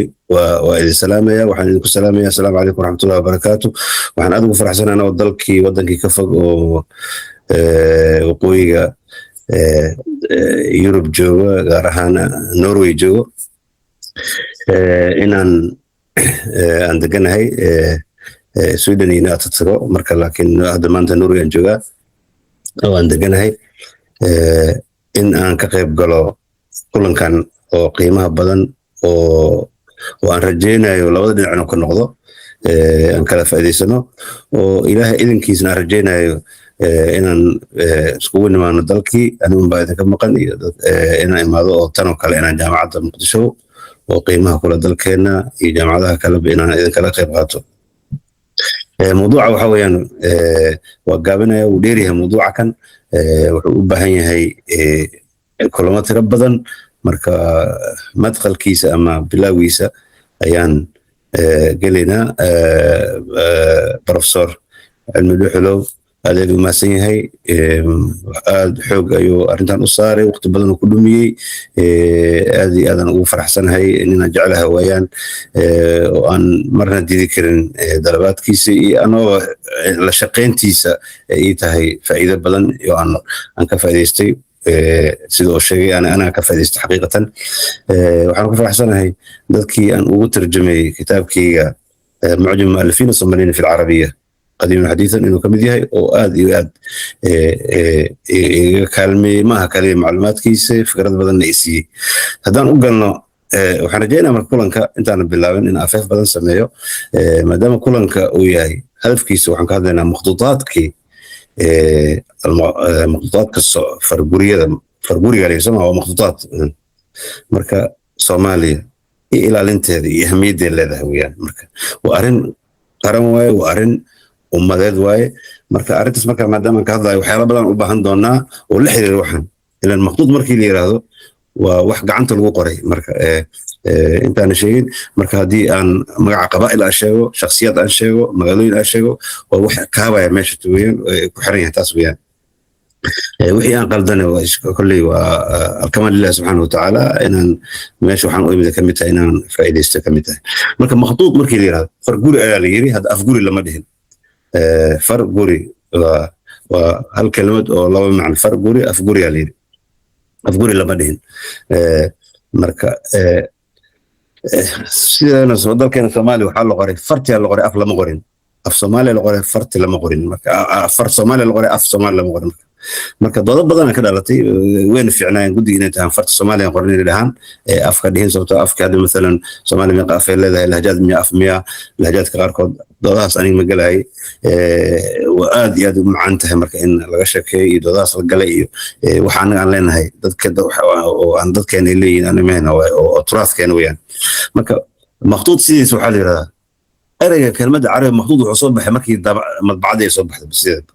Waa idin salaamaya, waxaan idinku salaamaya asalaamu calaykum waraxmatullahi wabarakaatu. Waxaan aad ugu faraxsanahay anagoo dalkii, wadankii ka fog oo waqooyiga Yurub jooga, gaar ahaan Norway joogo, inaan aan deganahay Sweden iyo inaad tago marka, laakiin hadda maanta Norway aan joogaa oo aan deganahay, in aan ka qayb galo kulankan oo qiimaha badan oo aan rajaynayo labada dhinac inuu ka noqdo, aan kala faa'iidaysano, oo Ilaahay idinkiisna aan rajaynayo inaan iskugu nimaano dalkii. Anigun baa idinka maqan iyo inaan imaado oo tan oo kale inaan Jaamacadda Muqdisho oo qiimaha kula dalkeenna iyo jaamacadaha kaleba inaan idinkala qayb qaato. Mawduuca waxa weeyaan, waa gaabinaya, wuu dheeryahay mawduuca kan, wuxuu u baahan yahay kulamo tiro badan. Marka madkhalkiisa ama bilaagiisa ayaan gelaynaa. Professor Cilmi Dhuxulow aad aad u mahadsan yahay, aad xoog ayuu arrintan u saaray, waqti badan uu ku dhumiyey. Aad iyo aadan ugu faraxsanahay, ninaan jeclaha waayaan oo aan marna diidi karin dalabaadkiisa iyo anagoo la shaqayntiisa ay ii tahay faa'iido badan oo aan ka faa'iidaystay. Sida uu sheegay, anaa ka faa'iidaystay xaqiiqatan. Waxaan ku faraxsanahay dadkii aan ugu tarjumay kitaabkayga Mucjam Mu'alifiin Soomaliyiin fi Alcarabiya Qadiiman Xadiisan inuu ka mid yahay oo aad iyo aad iga kaalmeeyey, maaha kaliya macluumaadkiisa, fikrad badanna i siiyey. Haddaan u galno, waxaan rajeynaya marka kulanka intaanan bilaabin in afeef badan sameeyo, maadaama kulanka uu yahay hadafkiisa waxaan ka hadlaynaa makhduutaadkii, makhduutaadka farguriyada, farguriga la waa makhduutaad. Marka Soomaaliya iyo ilaalinteeda iyo ahmiyadday leedahay weeyaan. Marka waa arrin qaran waaye, waa arrin ummadeed waaye. Marka arrintaas, marka maadaama ka hadlayo, waxyaala badan u baahan doonaa oo la xiriira waxaan, ilan makhduud markii la yiraahdo waa wax gacanta lagu qoray. Marka intaana sheegin, marka haddii aan magaca qabaa'il aan sheego, shakhsiyaad aan sheego, magaalooyin aan sheego, waa wax kaabaya meesha weeyaan, ku xiran yahay taas weeyaan. Wixii aan qaldane kolley waa alkamaal lilah subxaana watacaala. Inaan meesha waxaan u imida kamid tahay inaan faa'iidaysto kamid tahay. Marka makhduud markii la yirahdo, farguri ayaa la yiri, hadda afguri lama dhihin. Far guri waa hal kelimad oo laba macno, far guri, afguri ayaa la yiri, afguri lama dhihin. Marka sidana dalkeena Soomaaliya waxaa la qoray fartiyaa la qoray, af lama qorin. Af Soomaaliya la qoray, farti lama qorin. Marka far Soomaaliya la qoray, af Soomaaliya lama qorin. Marka doodo badan ka dhalatay, wayna fiicnaayeen guddiga inay tahaan farta Soomaaliya qorin inay dhahaan, afka dhihin, sababtoo afka hadda masalan Soomaaliya meeqa afay leedahay? Lahjaad miya, af miya? Lahjaadka qaarkood doodahaas aniga ma gelahay. Waa aad iyo aad u macaan tahay marka in laga sheekeeyo iyo doodahaas la galay iyo waxa anaga aan leenahay, dadka oo aan dadkeena leeyihin animahena oo turaadkeena weeyaan. Marka makhduud sidiisa waxaa la yidhahdaa ereyga kelmadda Carabiga makhduud wuxuu soo baxay markii madbacadii ay soo baxday. Sideeda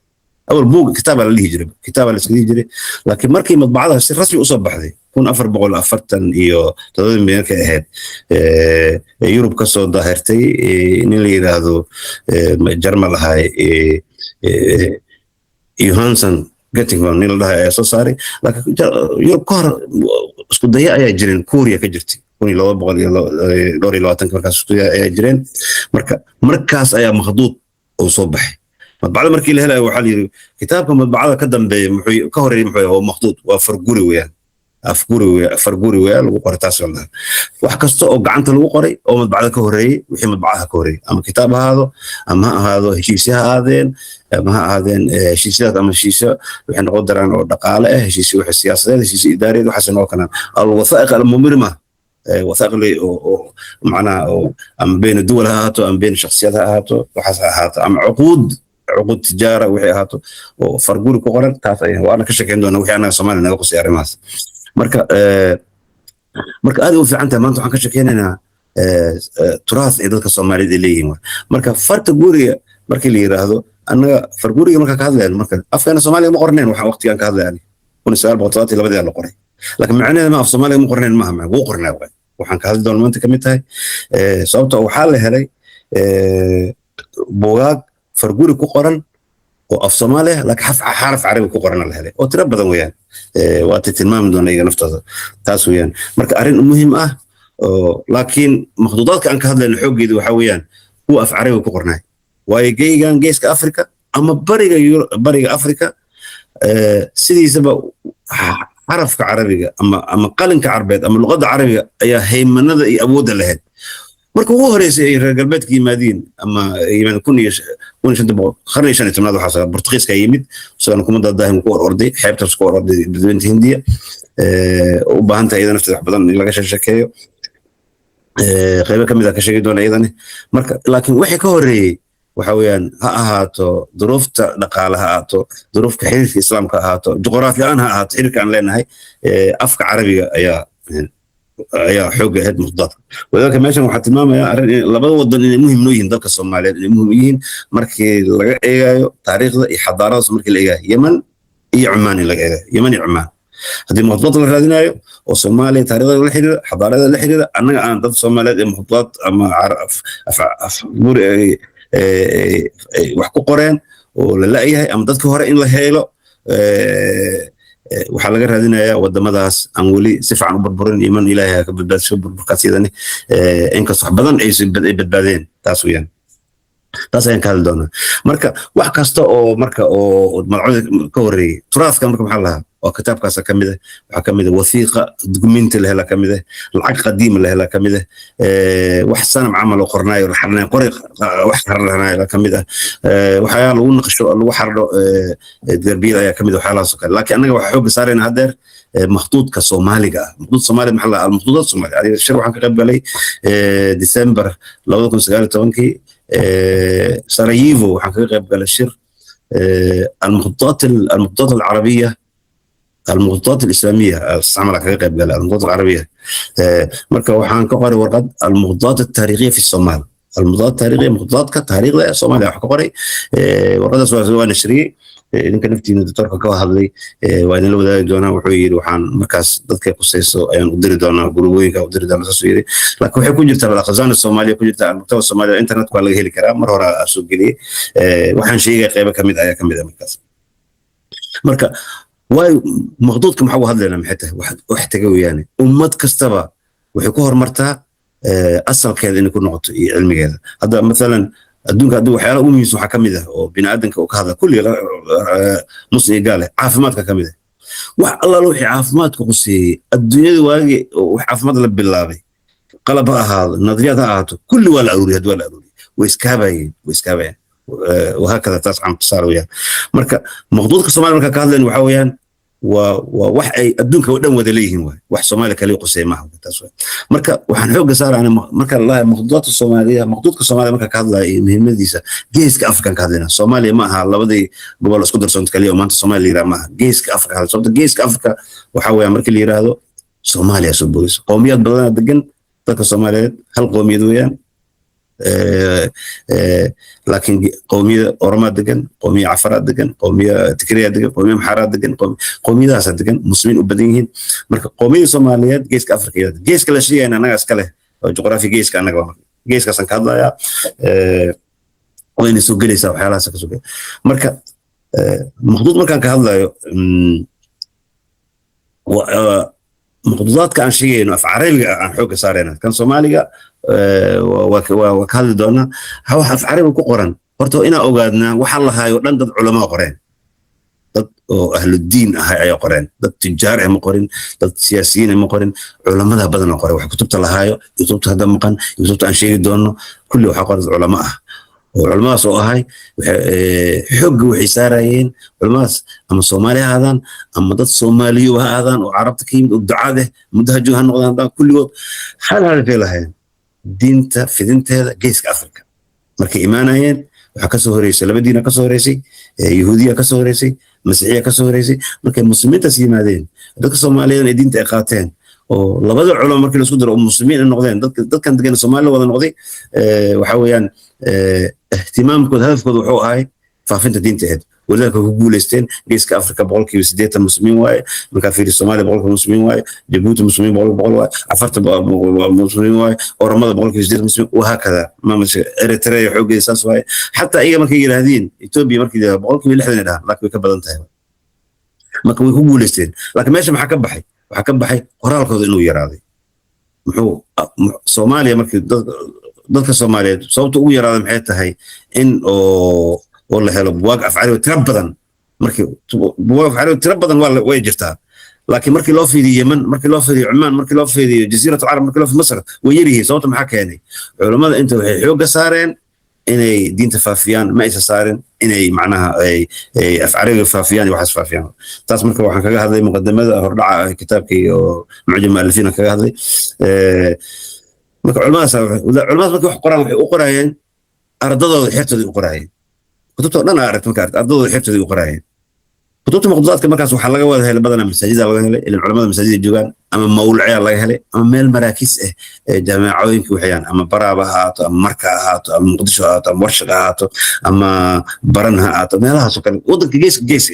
awal buug kitaabaa la dhihi jiray, kitaabaa la iska dhihi jiray, laakiin markii madbacada si rasmi usoo baxday 1447 markay ahayd, Yurub ka soo daahirtay, nin la yidhaahdo Jarmal ahay, Johansen Gutenberg nin la dhahay ayaa soo saaray. Laakiin Yurub ka hor isku daya ayaa jireen, Kuuriya ka jirtay 1224 markaas isku daya ayaa jireen. Marka markaas ayaa makhduud uu soo baxay. Madbacada markii la helayo waxaa la yidhi kitaabka madbacada ka dambeeya muxuu ka horeeyay? Muxuu waa makhduud, waa farguri weeyaan, afguri weeyaan, farguri weeyaan lagu qoray. Taas la wax kasta oo gacanta lagu qoray oo madbacada ka horeeyay, wixii madbacada ka horeeyay, ama kitaab ha ahaado ama ha ahaado heshiisyo ha ahaadeen, ama ha ahaadeen heshiisyadaas ama heshiisyo waxay noqon daraan oo dhaqaale ah, heshiisyo waxa siyaasadeed, heshiisyo idaariyeed, waxaas noqon karaan alwathaa'iq almumirma, wathaa'iq oo macnaha oo ama bayna duwal ha ahaato ama bayna shakhsiyaad ha ahaato, waxaas ha ahaato, ama cuquud tijaara wixii ahaato oo farguri ku qoran, taas ayaan waana ka sheekeyn doonaa wixii annaga Soomaaliya naga qusay arrimahaas. Marka aad u fiican tahay. Maanta waxaan ka sheekeynaynaa turaas ay dadka Soomaaliyeed ay leeyihiin. Marka farta guriga markii la yiraahdo, annaga farguriga marka ka hadlayaan, marka afkeena Soomaaliya ma qorneen. Waxaan waqtigan ka hadlayaan 1972 la qoray, laakiin macnaheeda ma af Soomaaliya ma qorneen maaha, ma wuu qornaa waay. Waxaan ka hadli doona maanta ka mid tahay, sababta waxaa la helay buugaag farguri ku qoran oo af Soomaaliya laakiin xaraf Carabi ku qoran la helay oo tiro badan weeyaan. Waa tilmaami doona iyaga naftooda taas weeyaan. Marka arrin muhiim ah Laakiin makhduudaadka aan ka hadlayno xooggeedu waxaa weeyaan kuwa af Carabiga ku qornaay, waayo geygan Geeska Afrika ama bariga Afrika sidiisaba xarafka Carabiga ama qalinka Carbeed ama luqadda Carabiga ayaa haymanada iyo awoodda lahayd. Marka ugu horeysay ay reer galbeedka yimaadiin ama yimaadeen 1500, qarniga 15aad, waxaa Bortugiiska yimid, isagana kuma daadaahin, ku ororday xeebtaas, ku ororday Badweynta Hindiya. U baahan tahay iyada nafteeda wax badan in laga sheekeeyo, qaybo ka mid a ka sheegi doona iyadani. Marka laakiin wixii ka horeeyey waxa weeyaan, ha ahaato duruufta dhaqaale, ha ahaato duruufta xiriirka Islaamka, ha ahaato juqraafi ahaan, ha ahaato xiriirka aan leenahay, afka Carabiga ayaa xoogga ahayd muqdaadka. Wadaalka meeshan waxaa tilmaamaya arrin labada wadan inay muhim noo yihiin, dalka Soomaaliyeed inay muhim yihiin markii laga eegayo taariikhda iyo xadaaradaas, markii la eegayo Yemen iyo Cumaan, in laga eegayo Yemen iyo Cumaan. Haddii mukhdudaad la raadinayo oo Soomaaliya taariikhda la xiriira, xadaarada la xiriira, annaga aan dad Soomaaliyeed ee mukhdudaad ama guri wax ku qoreen oo la la'yahay ama dadka hore in la helo, waxaa laga raadinayaa wadamadaas aan weli si fiican u burburin. Yemen Ilaahay ha ka badbaadsho burburkaas iyadani, inkastoo wax badan ay badbaadeen. Taas weeyaan, taas ayaan ka hadli doonaa. Marka wax kasta oo marka oo magacooda ka horreeyey turaadka, marka maxaa lahaa, waa kitaabkaasa ka mid ah. Waxaa ka mid ah wathiiqa, dukumenti la helaa ka mid ah, lacag qadiima la helaa ka mid ah, wax sanam camal oo qornaayo la xarnaayo, qori wax xarnaayo ka mid ah, waxyaala lagu naqsho, lagu xardho derbiyada ayaa ka mid ah, waxyaalahaas oo kale. Laakiin annaga waxaa xoogga saarayna haddeer makhduudka Soomaaliga ah. Makhduud Soomaaliga maxaa la almakhduudaat Soomaaliya. Aniga shir waxaan ka qayb galay December 2019kii Sarajevo, waxaan kaga qayb galay shir المخطوطات العربية، المخطوطات الإسلامية استعمل kaga qayb galay المخطوطات العربية. Marka waxaan ka qoray warqad المخطوطات التاريخية في الصومال، المخطوطات التاريخية، مخطوطاتka taariikhda ee Soomaaliya wax ka qoray. Warqadaas waa nashriyey. Idinka naftiina doctorka ka hadlay waa idinla wadaagi doonaa. Wuxuu yidhi waxaan markaas dadkay khusayso ayaan u diri doonaa, gurubooyinka u diri doonaa, saasuu yidhi. Laakiin waxay ku jirtaa الخزانة الصومالية ku jirtaa, المكتبة الصومالية, internetka waa laga heli karaa. Mar hore aa soo geliyey. Waxaan sheegay qaybo ka mid ayaa ka mid ah markaas. Marka waayo maqduudka maxaa uga hadlaynaa? Maxay tahay wax taga weeyaane? Ummad kastaba waxay ku horumartaa asalkeeda inay ku noqoto iyo cilmigeeda. Hadda mathalan adduunka hadda waxyaalaha ugu muhiimsan waxaa ka mid ah oo bini'aadanka uu ka hadla kulli, muslim iyo gaale, caafimaadka ka mid ah. Wax allaala wixii caafimaadka quseeyey adduunyada waagii wax caafimaad la bilaabay, qalab ha ahaado, nadriyaad ha ahaato, kulli waa la aruuriyay. Hadda waa la aruuriyay, way iskaabayeen, way iskaabayeen, وهكذا. Taas cam tusaale weeyaan. Marka maqduudka Soomaaliya marka ka hadlayna waxaa weeyaan waa wax ay adduunka oo dhan wada leeyihiin waay, wax Soomaaliya kaliya qusay maaha, taas waay. Marka waxaan xoogga saarana marka la lahayo maqduudaadka Soomaaliya, maqduudka Soomaaliya marka ka hadlaya iyo muhiimadiisa, Geeska Afrikan ka hadlayna. Soomaaliya ma aha labadii gobol isku darsoonta kaliya oo maanta Soomaaliya la yiraahdo maaha. Geeska Afrika hadla, sababta Geeska Afrika waxaa weeyaan markii la yiraahdo Soomaaliya soo boodayso, qowmiyad badanaa degan. Dadka Soomaaliyeed hal qowmiyad weeyaan, laakiin qowmiyada Oromaa degan, qowmiya Cafaraa degan, qowmiya Tigreyaa degan, qowmiya Maxaaraa degan, qowmiyadahaasaa degan, Muslimiin u badan yihiin. Marka qowmiyada Soomaaliyeed Geeska Afrika, geeska la sheegayna annaga iska leh oo juqraafi geeska annaga geeskaasaan ka hadlayaa, wayna soo gelaysaa waxyaalahaas ka soo gelaya. Marka maqduud markaan ka hadlayo, maqduudaadka aan sheegayno af Carabiga aan xoogga saarayna, kan Soomaaliga waa ka hadli doonaa. Wax af Carabiga ku qoran horta inaa ogaadnaa waxa lahaayo dhan dad culamaa qoreen, dad oo ahludiin ah ayaa qoreen, dad tujaar ah ma qorin, dad siyaasiyiin ah ma qorin, culamada badan oo qoray. Wax kutubta lahaayo iyo kutubta hadda maqan iyo kutubta aan sheegi doono kulli waxaa qoran dad culamo ah, oo culamadaas oo ahay xoogga waxay saarayeen culamadaas, ama Soomaali ha ahaadaan ama dad Soomaaliyo ha ahaadaan oo Carabta ka yimid oo ducaad eh muddaha joog ha noqdaan, haddaan kulligood hal hadafay lahayn: diinta fidinteeda Geeska Afrika. Markay imaanayeen waxaa kasoo horeysay laba diina kasoo horeysay, Yahuudiya kasoo horeysay, Masiixiya kasoo horeysay. Markay Muslimiintaas yimaadeen, dadka Soomaaliyeed ay diinta ay qaateen oo labada culamo markii laisku daro oo Muslimiin ay noqdeen, dadkan degan Soomaaliya wada noqday, waxa weeyaan ihtimaamkooda, hadafkooda wuxuu ahay faafinta diinta ahayd. Walidaalka ku guuleysteen. Geeska Afrika 80% Muslimiin waaye. Markaa fiiri, Soomaaliya 100% Muslimiin waaye, Jabuuti Muslimiin 100% waaye, Cafarta Muslimiin waaye, Oromada 80% Muslimiin, wahaakada. Eritrea xooggeeda saas waaye. Xataa iyaga markay yidhaahdeen Etoobiya, markay yidhahdeen 60% ay dhahaan, laakiin way ka badan tahay. Marka way ku guuleysteen, laakiin meesha maxaa ka baxay? Waxaa ka baxay qoraalkooda inuu yaraaday. Muxuu Soomaaliya markii dadka Soomaaliyeed sababta ugu yaraada maxay tahay in oo la helo buwaag af Carabi tiro badan? Markii buwaag af Carabi tiro badan waa way jirtaa, laakiin markii loo fiiriyo Yemen, markii loo fiiriyo Cumaan, markii loo fiiriyo Jasiiratu Carab, markii loo fiiriyo Masar, way yar yihiin. Sababta maxaa keenay? Culammada inta waxay xoogga saareen inay diinta faafiyaan, ma aysa saarin inay macnaha ay af Carabiga faafiyaan iyo waxaas faafiyaan. Taas marka waxaan kaga hadlay muqadamada hordhaca kitaabkii oo Mucjam Mu'alifiin kaga hadlay. Marka culamadaas markay wax qoraan, waxay u qoraayeen ardadooda, xertooda u qoraayeen. Kutubta oo dhan aa aragta marka ardadooda, xertooda u qoraayeen. Kutubta maqduudaadka markaas waxaa laga wada helay badanaa masaajida laga helay, ilan culamada masaajida joogaan, ama mawlacyaa laga helay, ama meel maraakiis ah ee jaamacooyinka waxayaan, ama Baraaba ha ahaato, ama Marka ha ahaato, ama Muqdisho ha ahaato, ama Warshaq ha ahaato, ama Baran ha ahaato, meelahaas oo kale, waddanka gees gees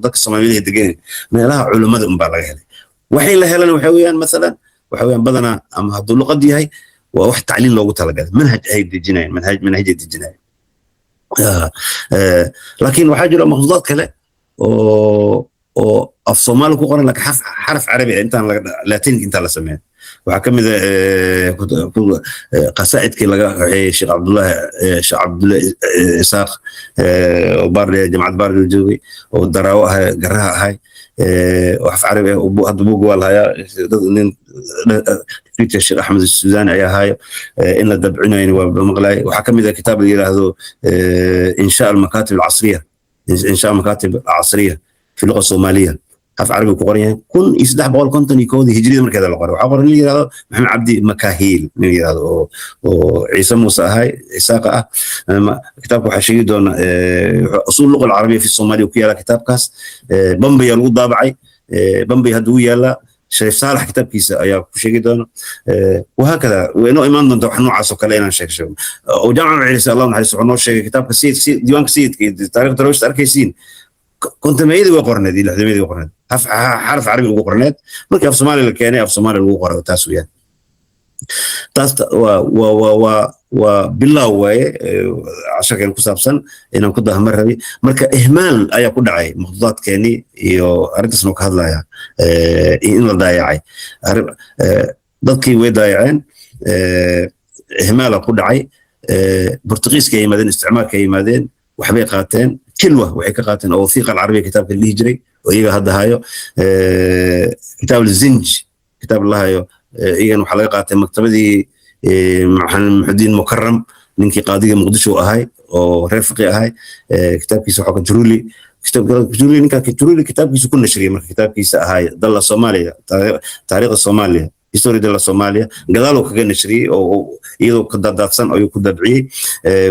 dadka Soomaalida degan, meelaha culimmada unbaa laga helay. Waxay la helan waxa weeyaan, masalan, waxa weeyaan badanaa ama hadduu luqad yahay, waa wax tacliin loogu talagalay, manhaj ay dejinayeen, manhaj ay dejinayeen. Laakiin waxaa jira maqduudaad kale oo af Soomaali ku qoran, laakiin xaraf Carabi ah intaan laga Laatinka intaan la sameyn. Waxaa ka mid ah qasaa'idkii laga waxeeyey Sheekh Cabdullaahi, Sheekh Cabdullahi Isaaq oo Baardhe, Jamacad Baardhe joogay, oo Daraawo ahay, Garaha ahay, oo af Carabi ah. Hadda buugga waa la hayaa, dad nin Peter Sheekh Axmed Suudani ayaa hayo, in la dabcinayna waa maqlay. Waxaa ka mid ah kitaab la yiraahdo Inshaa Almakaatib Alcasriya, Inshaa Almakaatib Alcasriya fi Luqa Soomaaliya, af Carabi ku qoran yahay, 1351-dii hijriyada markeeda la qoray. Waxaa qoran nin la yirahdo Maxamed Cabdi Makahiil, nin la yirahdo oo Ciise Muuse ahay, Isaaqa ah. Kitaabka waxaa sheegi doona Usuul Luqa Alcarabiya fi Soomaaliya ku yaala kitaabkaas. Bambay lagu daabacay, Bambay hadda uu yaalaa. Shariif Saalax kitaabkiisa ayaa ku sheegi doona, wahaakada way inoo imaan doonta wax noocaas oo kale inaan sheeg sheego. Oo Jaamac Ciise, Allah naxariisto, wuxuu noo sheegay kitaabka Sayid, Diiwaanka Sayidka iyo Taariikhda Daraawiishta arkaysiin, 50-meeyadii way qorneed iyo 60-meeyadii way qorneed, xaraf Carabi ugu qorneed. Markii af Soomaali la keenay, af Soomaali lagu qoray. Taas weeyaan. Taas waa bilow waaye casharkeen ku saabsan inaan ku dahmar rabi. Marka ihmaal ayaa ku dhacay maqduudaadkeenii iyo arrintaasna ka hadlaya in la daayacay. Dadkii way daayaceen, ihmaala ku dhacay. Bortugiiska ay yimaadeen, isticmaalka ay yimaadeen, waxbay qaateen. Kilwa waxay ka qaateen oo Wathiiqa Alcarabiya kitaabka la dhihi jiray oo iyaga hadda hayo, kitaab Alzinj kitaab la hayo, iyagana waxaa laga qaatay maktabadii Muxudiin Mukaram, ninkii qaadiga Muqdisho ahay oo reer Faqi ahay. Kitaabkiisa waxaa Kajruli, Kajruli, ninka Kajruli kitaabkiisa ku nashriyay. Marka kitaabkiisa ahay Dalla Soomaaliya, Taariikhda Soomaaliya, History dalla Soomaaliya, gadaal uu kaga nashriyey oo iyadoo ka daadaadsan ayuu ku dabciyey.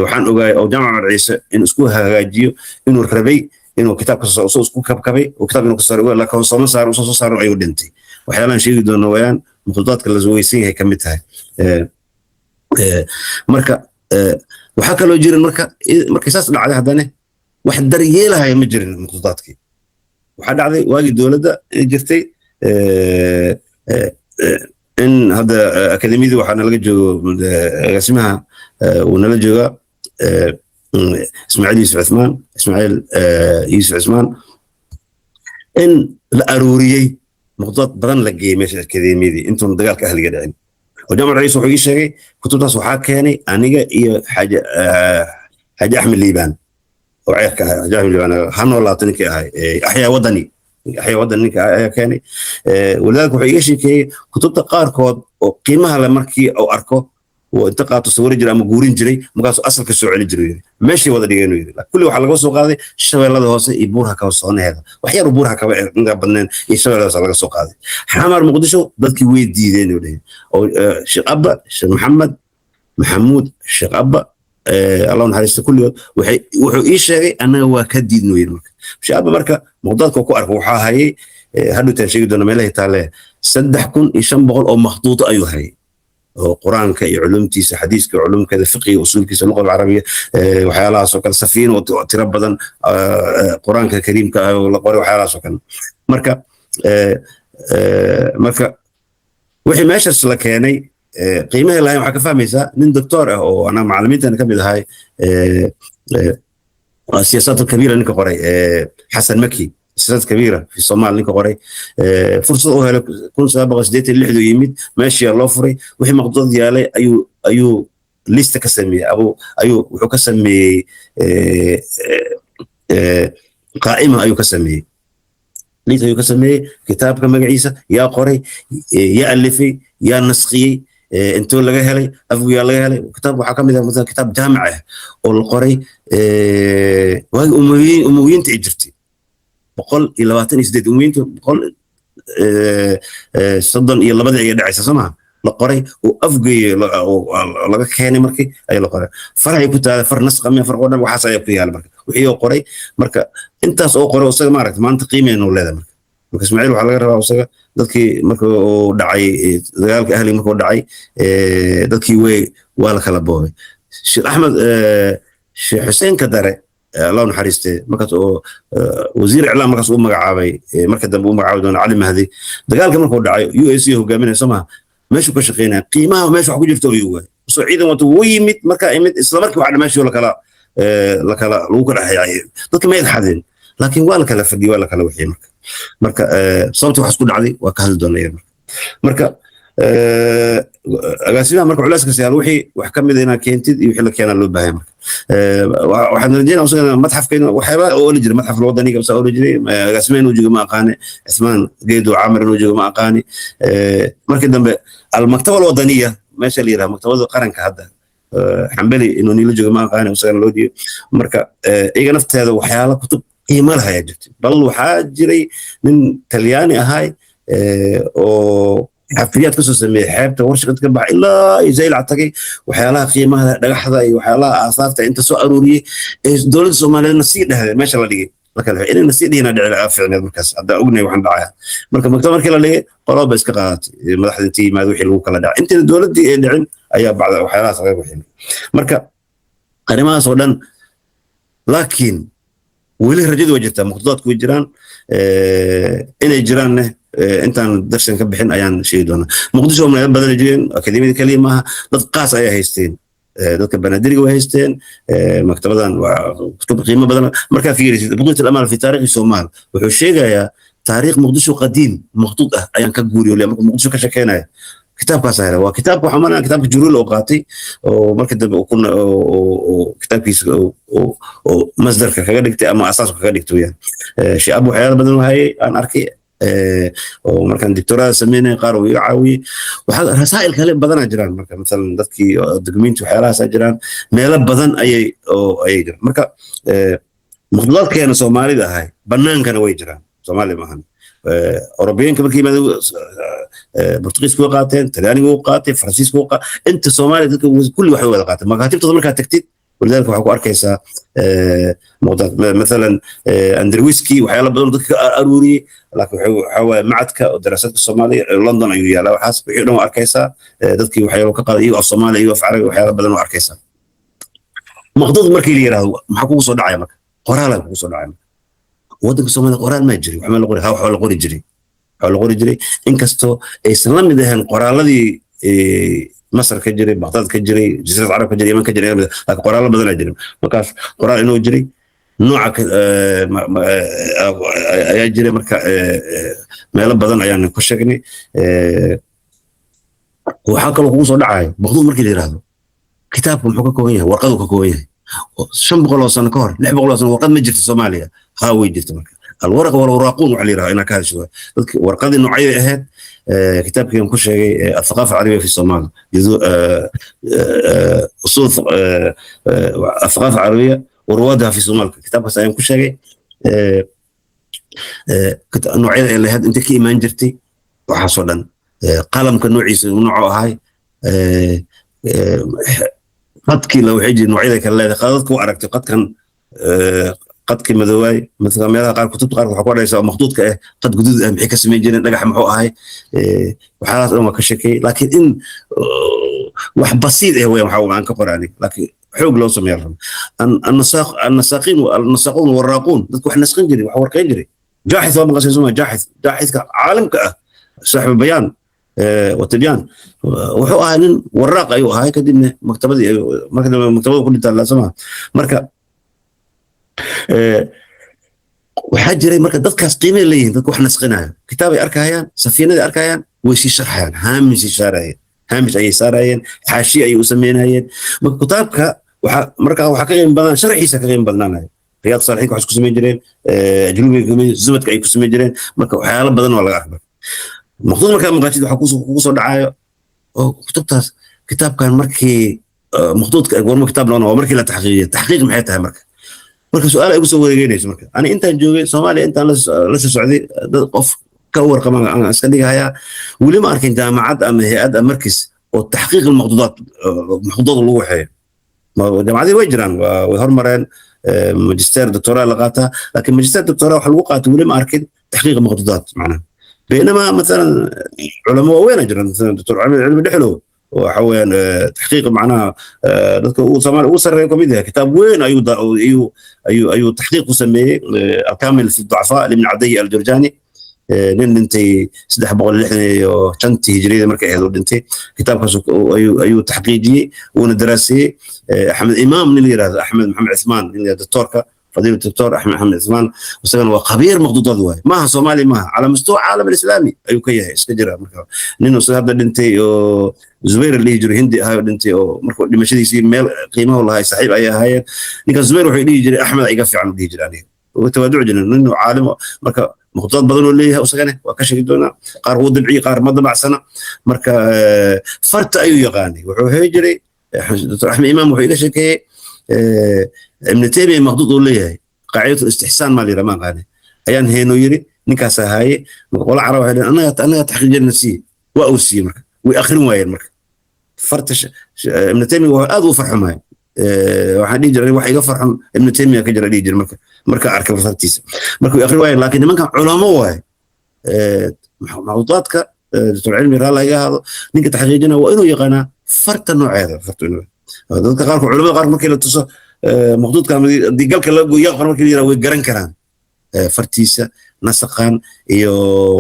Waxaan ogaay oo Jaamac Cumar Ciise in isku hagaajiyo inuu rabay inuu kitaabka soo isku kabkabay oo kitaab inuu ka saaro, laakiin sooma saaro, soo saaro ayuu dhintay. Waxyaalahan sheegi doono wayaan maqduudaadka la weysan yahay ka mid tahay. Marka waxaa kaloo jirin, marka markay saas dhacday, haddana wax daryeelahaya ma jirin maqduudaadkii. Waxaa dhacday waagii dowladda jirtay in hadda akademiyadii waxaa nalaga joogo agaasimaha, wuu nala joogaa, Ismaaciil Yuusuf Cuthmaan, Ismaaciil Yuusuf Cusmaan, in la aruuriyey maqduudaad badan, la geeyey meesha akademiyadii intuun dagaalka ahliga dhicin. Oo Jaamac Ra'iis wuxuu ii sheegay kutubtaas waxaa keenay aniga iyo Xaaji Axmed Liibaan oo ceerka ahay. Xaaji Axmed Liibaan ha noolaato, ninkii ahay Axyaa Wadani, Axyaa Wadani ninka ayaa keenay. Walidaalka wuxuu iiga sheekeeyey kutubta qaarkood oo qiimaha le markii uu arko oo inta qaato sawiri jiray ama guurin jiray, markaasuu asalka soo celin jiray. Yiri meeshay wada dhigeen, yiri kulli waxaa laga soo qaaday Shabeellada Hoose iyo Buurha Kaba soonaheeda, wax yar Buurha Kaba inga badneen iyo Shabeellada Hoose laga soo qaaday. Xamar, Muqdisho dadkii way diideen, uu dhahay. Oo Sheekh Abba, Sheekh Maxamed Maxamuud, Sheekh Abba, Allah naxariisto kulligood, waxay wuxuu ii sheegay annaga waa ka diidno, yiri. Marka Sheekh Abba marka muqdaadka ku arko waxaa hayay, hadhowtaan sheegi doona meelahay taalee, 3500 oo makhduuto ayuu hayay, oo Quraanka iyo culumtiisa, xadiiska culumkeeda, fiqiga usuulkiisa, luqada Carabiga, waxyaalahaas oo kale, safiin oo tiro badan, Quraanka Kariimka ah oo la qoray, waxyaalahaas oo kale. Marka wixii meeshaas la keenay qiimaha lahayn waxaa ka fahmaysaa nin doctor ah oo anaa macallimiintana ka mid ahay, Siyaasaat Kabiira ninka qoray, Xasan Maki. Siyaasaad kabiira fi Soomaal ninka qoray fursad u helay 1986 yimid, meeshii loo furay, wixii maqduud yaalay ayuu lista ka sameeyey, ayuu wuxuu ka sameeyey qaa'ima ayuu ka sameeyey, liis ayuu ka sameeyey, kitaabka magaciisa yaa qoray, yaa alifay, yaa naskhiyey, intoo laga helay, afgu yaa laga helay. Kitaab waxaa ka mid ah masalan kitaab jaamic ah oo la qoray waagii Umawiyiinta ay jirtay, 128, Umawiyiinta 132-dii ayay dhacaysa, soo maha, la qoray oo afgeeye laga keenay markii ayaa la qoray, farahay ku taala, far nasqame, far oo dhan waxaas ayaa ku yaala. Marka wixii oo qoray, marka intaas oo qoray isaga, maaragta, maanta qiimeenu leedahay. Marka Ismaaciil waxaa laga rabaa isaga dadkii marka uu dhacay dagaalka ahli, marka uu dhacay dadkii way waa la kala boobay. Sheekh Axmed, Sheekh Xuseen Kadare, Allah naxariiste, markaas oo wasiir iclaam markaas uu magacaabay, marka dambe uu magacaabay doona Cali Mahdi, dagaalka markuu dhacay UAC hogaaminaya, soo maha, meeshuu ka shaqeynaya, qiimaha meesha wax ku jirto ayuu waayay, soo ciidan wato wuu yimid. Markaa imid isla markii waxa meeshii la kala lagu kala xayay, dadka ma xadeen, laakiin waa la kala fadhiyay, waa la kala wixiyay. Marka sababta wax isku dhacday waa ka hadli doonaa iyada. Marka agaasimaha marka culayska siyaal wixii wax ka mid inaad keentid iyo wixii la keenaa loo baahay. Marka waxaan rajeynaa isagana madxafka inuu waxyaaba oo oli jiray, madxaf wadaniga saa oli jiray. Agaasimaha inuu joogo ma aqaani, Cismaan Geedo Caamir inuu joogo ma aqaani. Markii dambe almaktaba alwadaniya, meesha la yiraahdo maktabada qaranka hadda, Xambali inuu niila joogo ma aqaani, isagana loo diiyo. Marka iyaga nafteeda waxyaala kutub qiimo leh ayaa jirtay, bal waxaa jiray nin Talyaani ahay oo xafriyaad kasoo sameeyey xeebta warshaqad ka baxa ilaa iyo Zaylac tagay, waxyaalaha qiimaha dhagaxda iyo waxyaalaha aasaarta inta soo aruuriyey ee dowladda Soomaaliyeedna sii dhehday meesha la dhigay la kala inayna sii dhihina dhici ficneed. Markaas hadda ognahay waxaan dhacaya. Marka maktab markii la dhigay qoloba iska qaadatay, madaxda intii yimaad wixii lagu kala dhacay intayna dowladdii ay dhicin ayaa bacda waxyaalahaas laga bixin. Marka arrimahaas oo dhan, laakiin weli rajadu way jirtaa, muqtadaadku way jiraan, inay jiraanne intaan darsan ka bixin ayaan sheegi doonaa. Muqdisho meelo badan ay jireen, akademiyada keliya maaha, dad qaas ayaa haysteen, dadka Banaadiriga way haysteen. Maktabadan waa kutub qiimo badan. Markaa fiirisid Buqyat al-Amal fi taariikhi Soomaal, wuxuu sheegayaa taariikh Muqdisho qadiim maqtuud ah ayaan ka guuriyo. Markuu Muqdisho ka shekeynaya kitaabkaas hela, waa kitaabka waxaan malanaya kitaabka Juruul oo qaatay oo marka dambe uu kitaabkiisa oo masdarka kaga dhigtay ama asaaska kaga dhigtay weyaan. Shiab waxyaala badan hayay aan arkay oo markaan doctorada sameynay qaar uu iga caawiyey. Waxaa rasaa'il kale badanaa jiraan. Marka masalan dadkii degmiinta waxyaalahaasaa jiraan, meelo badan ayay oo ayay jiraan. Marka muqdadaadkeena Soomaalida ahay bannaankana way jiraan, Soomaali maahan. Orobiyiinka markii yimaadeen Bortugiiska way qaateen, Talyaaniga wuu qaatay, Faransiiska wuu qaatay, inta Soomaaliya dadka kulli waxay wada qaateen makaatibtooda. Markaad tagtid walidaalka waxaa ku arkaysaa mathalan Andrewiski waxyaala badan dadka ka aruuriyey, laakiin waxaa waaye macadka oo daraasadka Soomaaliya London ayuu yaalaa. Waxaas wixii dhan waa arkaysaa, dadkii waxyaalo ka qaaday iyagoo af Soomaaliya iyo af Carabi, waxyaala badan waa arkaysaa. Maqdad markii la yiraahdo maxaa kugu soo dhacaya? Marka qoraalaa kugu soo dhacaya. Marka waddanka Soomaaliya qoraal maa jiray, waxma la qori, ha, waxaa la qori jiray, waxaa la qori jiray, inkastoo aysan la mid ahayn qoraaladii Masar ka jiray, Baghdad ka jiray, Jasiirad Carab ka jiray, Yemen ka jiray, laakiin qoraallo badanaa jiray. Markaas qoraal inuu jiray nooca ayaa jiray. Marka meelo badan ayaan ku sheegnay. Waxaa kaloo kugu soo dhacaya maqduud markii la yiraahdo kitaabka muxuu ka kooban yahay? Warqaduu ka kooban yahay. 500 oo sano ka hor, 600 oo sano, warqad ma jirto Soomaaliya? Haa, way jirta. Marka alwaraqa walwaraaquun waxa la yiraahdo inaa ka hadasho dadki warqadii noocyada ahayd, kitaabkii aan ku sheegay athaqaafa alcarabiya fi Somaal, usul athaqaafa alcarabiya waruwaadaha fi Somaal, kitaabkaas ayaan ku sheegay noocyada ay lahayd, intay ka imaan jirtay, waxaasoo dhan, qalamka noociisa noocuu ahay, qadkii la waxay jiri noocyada kale leedahay qadadka u aragtay qadkan, qadkii madoowaay. Mathalan meelaha qaar kutubta qaar waxaa ku odhanaysaa oo makhduudka ah qad guduud ah, maxay ka samayn jireen, dhagax muxuu ahay, waxyaalahaas dhan waa ka sheekeeyey. Laakiin in wax basiid ah weeyaan waxa aan ka qoraani, laakiin xoog loo sameeya rabo. Annasaaqiin, annasaaquun waraaquun, dadku wax nasqin jiray, wax warqayn jiray. Jaaxis waa maqashay soma? Jaaxis, jaaxiska caalimka ah, saaxibu bayaan watibyaan, wuxuu ahaa nin waraaq ayuu ahay. Kadibna maktabadii, marka dambe maktabada ku dhintaa laasama. Marka Waxaa jiray marka dadkaas qiimay leeyihiin, dadka wax nasqinaayo kitaabay arkayaan, safiinaday arkayaan, way sii sharxayaan, haamisay saarayeen, haamish ayay saarayeen, xaashi ayay u sameynayeen. Marka kitaabka waxaa marka waxaa ka qiimo badan sharxiisa ka qiimo badnaanaya. Riyaad Saalixiinka waxay ku samayn jireen, Ajruumiga, Zubadka ay ku samayn jireen. Marka waxyaalo badan waa laga arkay. Maqduud markaa maqashid, waxaa kugu soo dhacaayo oo kutubtaas kitaabkan markii maqduudka goormo kitaab noqon? Waa markii la taxqiiqiyo. Taxqiiq maxay tahay? Marka su'aal ay igu soo wareegeynayso. Marka ani intaan joogay Soomaaliya, intaan la soo socday, dad qof ka warqaban aan iska dhigahayaa, weli ma arkin jaamacad ama hay-ad ama markis oo taxqiiq almaqduudaat, maqduudaad lagu waxeeyo. Jaamacadii way jiraan, way hormareen, magister doctora la qaataa, laakiin magister doctora waxa lagu qaata weli ma arkin taxqiiq maqduudaat macnaha. بينما مثلا علماء waaweyn jiraan، مثلا دكتور Cilmi Dhuxulow waxa weeyaan taxqiiq macnaha dadka uu Soomaali ugu sarreeyo kamid yahay. Kitaab weyn ayuu taxqiiq ku sameeyey، الكامل في الضعفاء لابن عدي الجرجاني، nin dhintay 365-tii hijriyada markay ahayd uu dhintay. Kitaabkaas ayuu taxqiijiyey, wuuna daraaseeyey. Axmed Imaam nin la yirahdo, Axmed Maxamed Cismaan nin la yirahdo, doctorka فضيلة الدكتور احمد محمد عثمان، isagana waa khabiir maqduudaad waaye. Maaha Soomaali maaha، على مستوى العالم الاسلامي ayuu ka yahay iska jira. Marka nin isaga hadda dhintay oo Zubayr la dhihi jiray, Hindi ahaa, dhintay oo marka dhimashadiisii meel qiimahu lahaa saaxiib ayay ahaayeen. Ninka Zubayr wuxuu dhihi jiray Axmed iga fiican u dhihi jiray aniga, uu tawaaduc jiray, nin caalim. Marka maqduudaad badan oo leeyahay isagana waa ka sheegi doonaa. Qaar wuu dabciyey, qaar ma dabacsana. Marka farta ayuu yaqaanay. Wuxuu heli jiray Dr. Axmed Imaam, wuxuu iga sheekeeyey Ibn Taymiya maqduud uu leeyahay، قاعدة الاستحسان ما لي ما قاني ayaan heeno yiri ninkaas ahaaye. Marka qola Carab waxay dhaheen annaga taxqiijina sii. Waa uu siiyey. Marka way akhrin waayeen. Marka farta Ibn Taymiya wuxuu aad u farxumay. Waxaan dhihi jiray wax iga farxun Ibn Taymiya ka jira dhihi jiray marka arkay fartiisa. Marka way akhrin waayeen, laakiin nimankan culamo waaye. Maqduudaadka, Dr. Cilmi raalla iga ahaado, ninka taxqiijina waa inuu yaqaanaa farta nooceeda. Farta inuu dadka qaarkood, culamada qaarkood, markii la tuso maqduudka haddii galka laga gooyo qor markii la yiraahdo, way garan karaan fartiisa, nasaqan iyo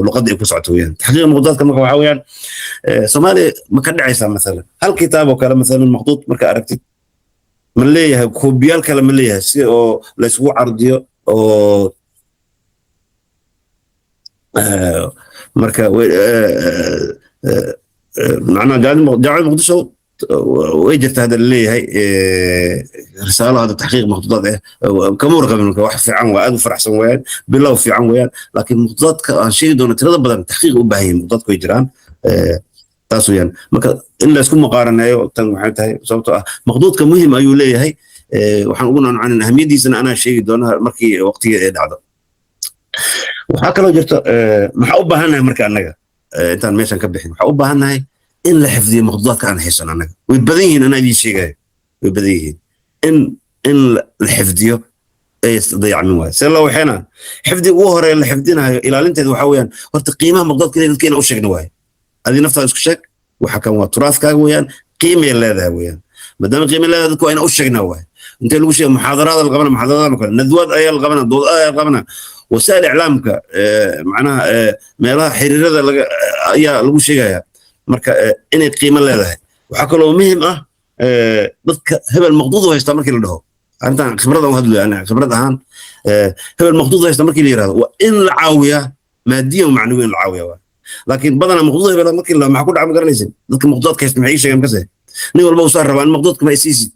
luqadda ay ku socoto weeyaan. Taxqiiqa maqduudaadka marka waxaa weeyaan, Soomaaliya ma ka dhacaysaa masalan hal kitaab oo kale, masalan maqduud marka aragtid, ma leeyahay koobiyaal kale? Ma leeyahay si oo la isugu cardiyo oo marka macnaha Jaamacadda Muqdisho way jirta hadda laleeyahay risaalo hadda taxqiiq maqduudaad ah. Kama warqabin. Marka wax fiican waa, aad u faraxsan weeyaan, bilow fiican weeyaan, laakiin maqduudaadka aan sheegi doono tirada badan taxqiiq u baahan yihiin. Maqduudaadka way jiraan, taas weeyaan. Marka in la isku muqaaraneeyo tan waxay tahay sababtoo ah maqduudka muhim ayuu leeyahay. Waxaan ugu noncanin ahamiyadiisana anaa sheegi doona markii waqtigeeda ay dhacdo. Waxaa kaloo jirta, maxaa u baahannahay marka annaga intaan meeshan ka bixin? Waxaa u baahannahay in la xifdiyo maqduudaadka aan haysan annaga. Way badan yihiin, anaa idiin sheegayo, way badan yihiin. In la xifdiyo ay dayacmin waayo. See loo waxeena xifdiga ugu horeeya la xifdinayo ilaalinteeda waxaa weeyaan horta qiimaha maqduudka inay dadka inaan u sheegno waaye. Adi naftaada isku sheeg, waxa kan waa turaadkaaga weeyaan, qiimay leedahay weeyaan. Maadaama qiimay leedahay, dadku waa inaan u sheegnaa waaye. Intee lagu sheega? Muxaadaraad la qabana, muxaadaradan oo kale, nadwaad ayaa la qabana, dood ayaa la qabana, wasaa'il iclaamka, macnaha meelaha xiriirada laga ayaa lagu sheegaya. Marka inay qiimo leedahay. Waxaa kaloo muhiim ah dadka hebel maqduud u haystaa markii la dhaho, arrintan khibrad aan u hadlayo aniga khibrad ahaan, hebel maqduud haysta markii la yirahdo, waa in la caawiyaa maadiyan, macnawiyan la caawiyaa waa. Laakiin badanaa maqduud hebel markii la maxaa ku dhaca ma garanaysin. Dadka maqduudka haysta maxay ii sheegeen? Kase nin walba usaa rabaa in maqduudka ma isiisid.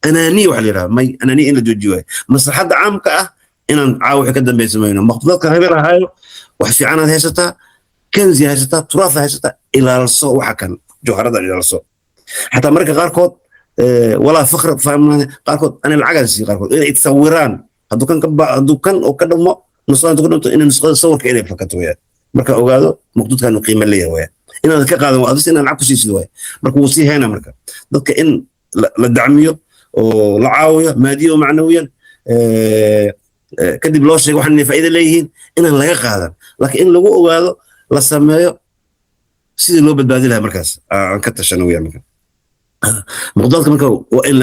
Anaaniya waxa la yidhahdaa may, anaaniya in la joojiyo waaye. Maslaxadda caamka ah inaan caawa wixii ka dambeeya samayno. Maqduudka hebel ahaayo, wax fiicanaad haysataa, kanzi haysataa, turaaf haysataa, ilaalso. Waxa kan jawharadan ilaalso. Xataa marka qaarkood walaa fakr fahmaan qaarkood ani lacagaan siiyo qaarkood inay sawiraan hadduu kan ka hadduu kan oo ka dhamo nusqada ku dhinto, inay nusqada sawirka inay fakato weyaan. Marka ogaado maqduudkan qiimo leeyahay weyaan, inaad ka qaadan waa adis inaad lacag ku siisid waay. Marka wuu sii haynaa. Marka dadka in la dacmiyo oo la caawiyo maadiyan oo macnawiyan, kadib loo sheego waxaan inay faa'iido leeyihiin, inaan laga qaadan, laakiin in lagu ogaado la sameeyo sidii loo badbaadi lahaa markaas aan ka tashano weyaan. Marka maqduudka marka waa in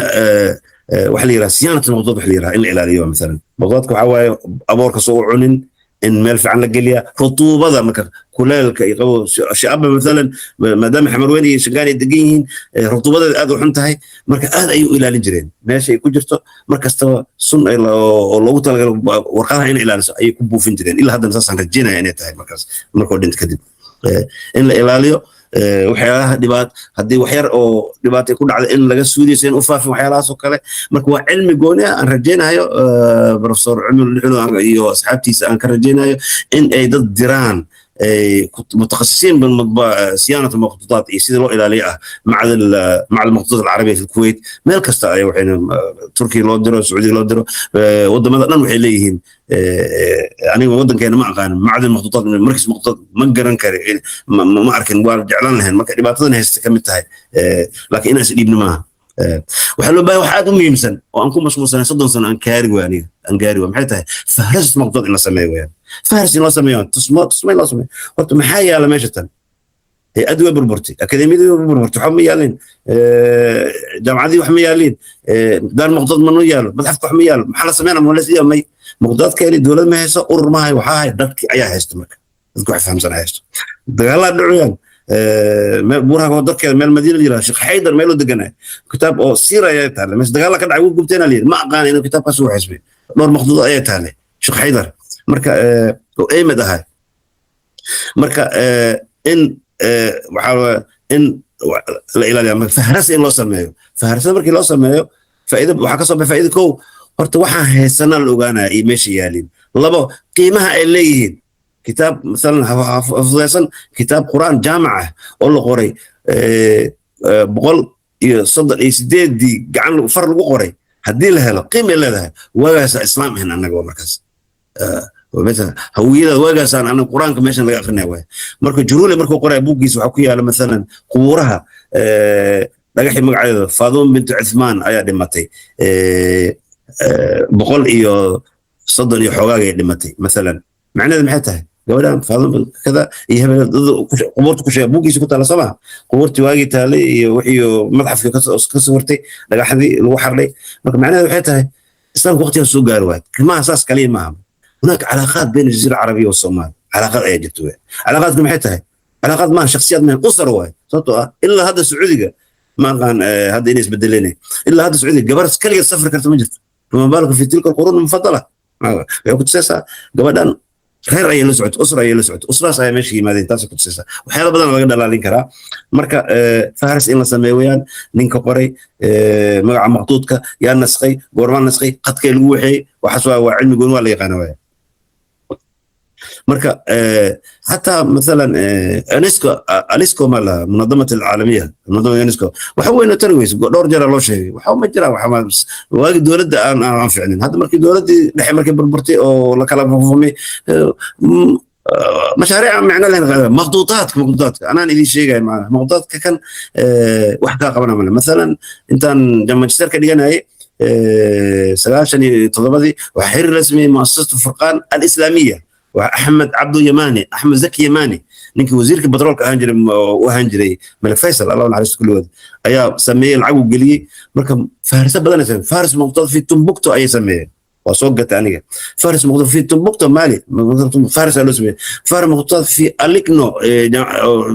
waxa la yidhaha siyaanat maqduud, waxa la yidhaha in la ilaaliyo. Masalan maqduudka waxaa waaye aboorka soo u cunin. In meel fiican la geliyaa rutuubada marka kuleelka iyo qabo shacaba maalan, maadaama Xamarweyn iyo Shangaan ay degan yihiin, rutuubadeeda aad u xun tahay. Marka aad ayay u ilaalin jireen meesha ay ku jirto. Mar kastaba sun oo loogu talagalay warqadaha inay ilaaliso ayay ku buufin jireen. Ilaa haddana saasaan rajeynaya inay tahay. Markaas markuu dhinto kadib in la ilaaliyo waxyaalaha dhibaat, haddii wax yar oo dhibaata ku dhacda, in laga suudiyo si in u faafin waxyaalahaas oo kale. Marka waa cilmi gooni ah aan rajaynayo Professor Cumar Lixulo iyo asxaabtiisa aan ka rajaynayo in ay dad diraan متخصصين بصيانه المخطوطات iyo sidii loo ilaaliyo ah مع المخطوطات العربيه في الكويت. Meel kasta ay waxayna Turkiya loo diro, Sacuudiga loo diro, wadamada dhan waxay leeyihiin. Aniga wadankeena ma aqaan معهد المخطوطات, مركز مخطوطات, ma garan kari, ma arkin. Waa jeclaan lahayn. Marka dhibaatadan haysta ka mid tahay, laakiin inaan is dhiibno maaha. Waxaa loo baahay wax aad u muhiimsan oo aan ku mashquulsanay 30 sano aan gaari waay, aniga aan gaari waay. Maxay tahay? Fahras maqduud in la sameeyo weyaan, fahras in loo sameeyo, tusmo tusmo in loo sameeyo. Horta maxaa yaala meesha tan? Hay-addi way burburtay, akademiyadii way burburtay, waxba ma yaalin, jaamacadii wax ma yaaliin, daar maqduud ma noo yaalo, madxafka wax ma yaalo. Maxaa la sameynaa? Ma la may maqduudkeeni dowlad ma hayso, urur ma hayo, waxaa hay dadki ayaa haysto. Marka dadki wax fahamsan haysto. Dagaalaa dhacuyaan meel buuraha dadkeeda, meel Madiina la yiraahdo, Sheekh Xaydar meel u deganay, kitaab oo siira ayaa taale meesha. Dagaala ka dhacay, wuu gubteen la yiri. Ma aqaan inuu kitaabkaas uu xisbay. Dhowr maqduud ayaa taale Sheekh Xaydar marka oo eemad ahay. Marka in waxaa in la ilaaliya fahrasa in loo sameeyo. Fahrasada markii loo sameeyo, faa'iido waxaa ka soo baxay. Faa'iido kow, horta waxaan haysanaa la ogaanaya iyo meesha yaalin. Labo, qiimaha ay leeyihiin. Kitaab masalan fudaysan, kitaab Qur'aan jaamac ah oo la qoray 138-dii, gacan far lagu qoray, haddii la helo qiimay leedahay. Waagaasa islaam ahayn annaga waa markaas hawiyada waagaasaan anaga Qur-aanka meeshan laga akrinaya waay. Marka Juruule markuu qoraya buuggiisa, waxaa ku yaala masalan qubuuraha dhagaxii magaceeda Faaduma bintu Cuthmaan ayaa dhimatay 130 iyo xoogaagay dhimatay masalan. Macnaheedu maxay tahay? Gabadhan Faaduma kada iyo hebel qubuurta ku sheega buuggiisa ku taala, soo maha? Qubuurtii waagii taalay iyo wixii madxafkii ka sawirtay, dhagaxdii lagu xardhay. Marka macnaheedu waxay tahay islaamka waqtigaas soo gaari waay. Maaha saas kaliya maaha. هناك علاقات بين الجزيرة العربية والصومال، علاقات ayaa jirta wey. علاقات maxay tahay? علاقات maaha shakhsiyaad maaha, usar waay. Sababtoo ah ilaa hadda Sacuudiga ma aqaan hadda inay isbedeleen. Ilaa hadda Sacuudiga gabar kaligeed safri karta ma jirto, فما بالك في تلك القرون المفضلة. Waxay ku tusaysaa gabadhan reer ayay la socotay, usra ayay la socotay, usraas ayaa meesha yimaadeen. Taasay ku tusaysaa. Waxyaalo badan laga dhalaalin karaa. Marka faharis in la sameeyo weyaan. Ninka qoray, magaca maqduudka, yaa naskhay, goormaa naskhay, qadkay lagu waxeeyey, waxaas waa cilmi gooni, waa la yaqaana waaya. Marka حتى مثلا انسكو اليسكو ما لها منظمه العالميه، منظمه يونسكو waxa weyn tari weyse. Dhowr jeer loo sheegay, waxa ma jiraan. Waxa waagi dowladda aan ficnin. Hadda markii dowladdii dhexe markii burburtay oo la kala fufumay, mashaariic aan macno lahayn. Maqduudaadka, maqduudaadka anaan idin sheegaya macnaha maqduudaadka kan wax kaa qabana male. Masalan intaan magister ka dhiganayay 97-dii, waxaa xiriir la sameeyey muasasatu Furqaan Alislaamiya. Waa Axmed Cabdu Yamani, Axmed Zaki Yamani, ninkii wasiirka batroolka ahaan jiray, u ahaan jiray Malik Faysal, Allah naxariisto kulligood, ayaa sameeyey, lacag uu geliyey. Marka faharsa badan ay sameeyeen. فهرس مخطوطات في Tumbuktu ayay sameeyeen. Waa soo gatay aniga فهرس مخطوطات في Tumbuktu Mali, فهرس loo sameeyey. فهرس مخطوطات في Alikno,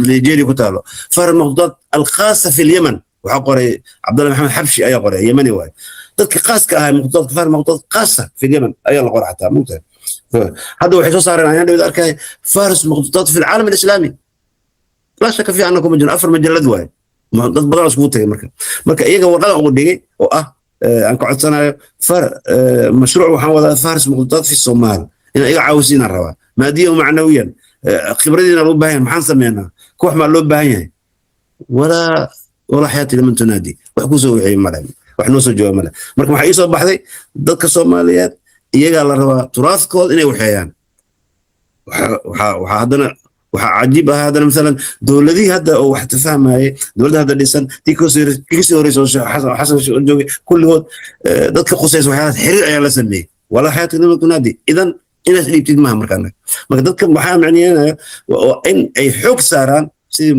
Nigeria ku taalo. فهرس مخطوطات الخاصة في اليمن waxaa qoray Cabdalla Maxamed Xabshi ayaa qoray, Yemani waaye. Dadka khaaska ahaa maqduudaadka, فهرس مخطوطات خاصة في اليمن ayaa la qoray xataa mugtahay. Hadda waxay soo saareen ayaan dhawid arkay فهرس مخطوطات في العالم الاسلامي. لا شك في انكم majal afar majalad waaye, dad badan iskugu tagay. Marka iyaga warqada ugu dhigay oo ah aan ka codsanayo far mashruuc waxaan wadaa فهرس مخطوطات في الصومال, in iga caawisiinaan rabaa maadiyan macnawiyan, khibradiina loo baahan yahay. Maxaan sameynaa? Koox maa loo baahan yahay? ولا حياة لمن تنادي. Wax kusoo wixii male, wax noo soo jawaab male. Marka waxaa ii soo baxday dadka Soomaaliyeed iyagaa la rabaa turaadkooda inay waxeeyaan. Waxaa haddana waxaa cajiib ah haddana masalan dowladihii hadda oo wax tafahmayay, dowladda hadda dhisan, tii kasii horeysa oo Xasan joogay, kulligood dadka khusaysa waxyaalahaas xiriir ayaa la sameeyey. ولا حياة لمن تنادي. Idan inaad dhiibtid maaha. Marka annaga marka dadka waxaa macniyeynaya waa in ay xoog saaraan sidii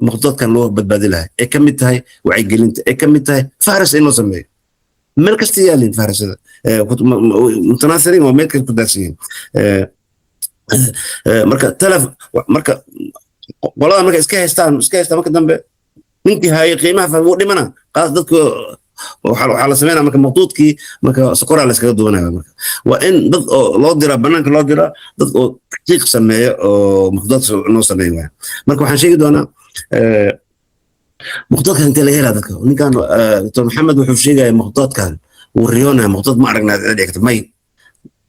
maqduudkan loo badbaadi lahaa, ay ka mid tahay wacyigelinta, ay ka mid tahay fahras in loo sameeyo. Meel kasta yaalin fahrasada mutanaasiriin waa meel kasta ku daadsan yihiin. Marka talaf, marka qolada marka iska haystaan, marka dambe ninkii hayay qiimaha fahmay wuu dhimana qaas. Dadku waxaa la sameynaya marka maqduudkii marka sokoraa la iskaga duwanaya. Marka waa in dad oo loo diraa, banaanka loo diraa, dad oo taxqiiq sameeya oo maqduudaad noo sameeya waaya. Marka waxaan sheegi doonaa maqduudkan intee laga helaa. Dadka ninkan Dr. Maxamed wuxuu sheegaya maqduudkan wuu riyoonaya, maqduud ma aragnaa dhici karta may.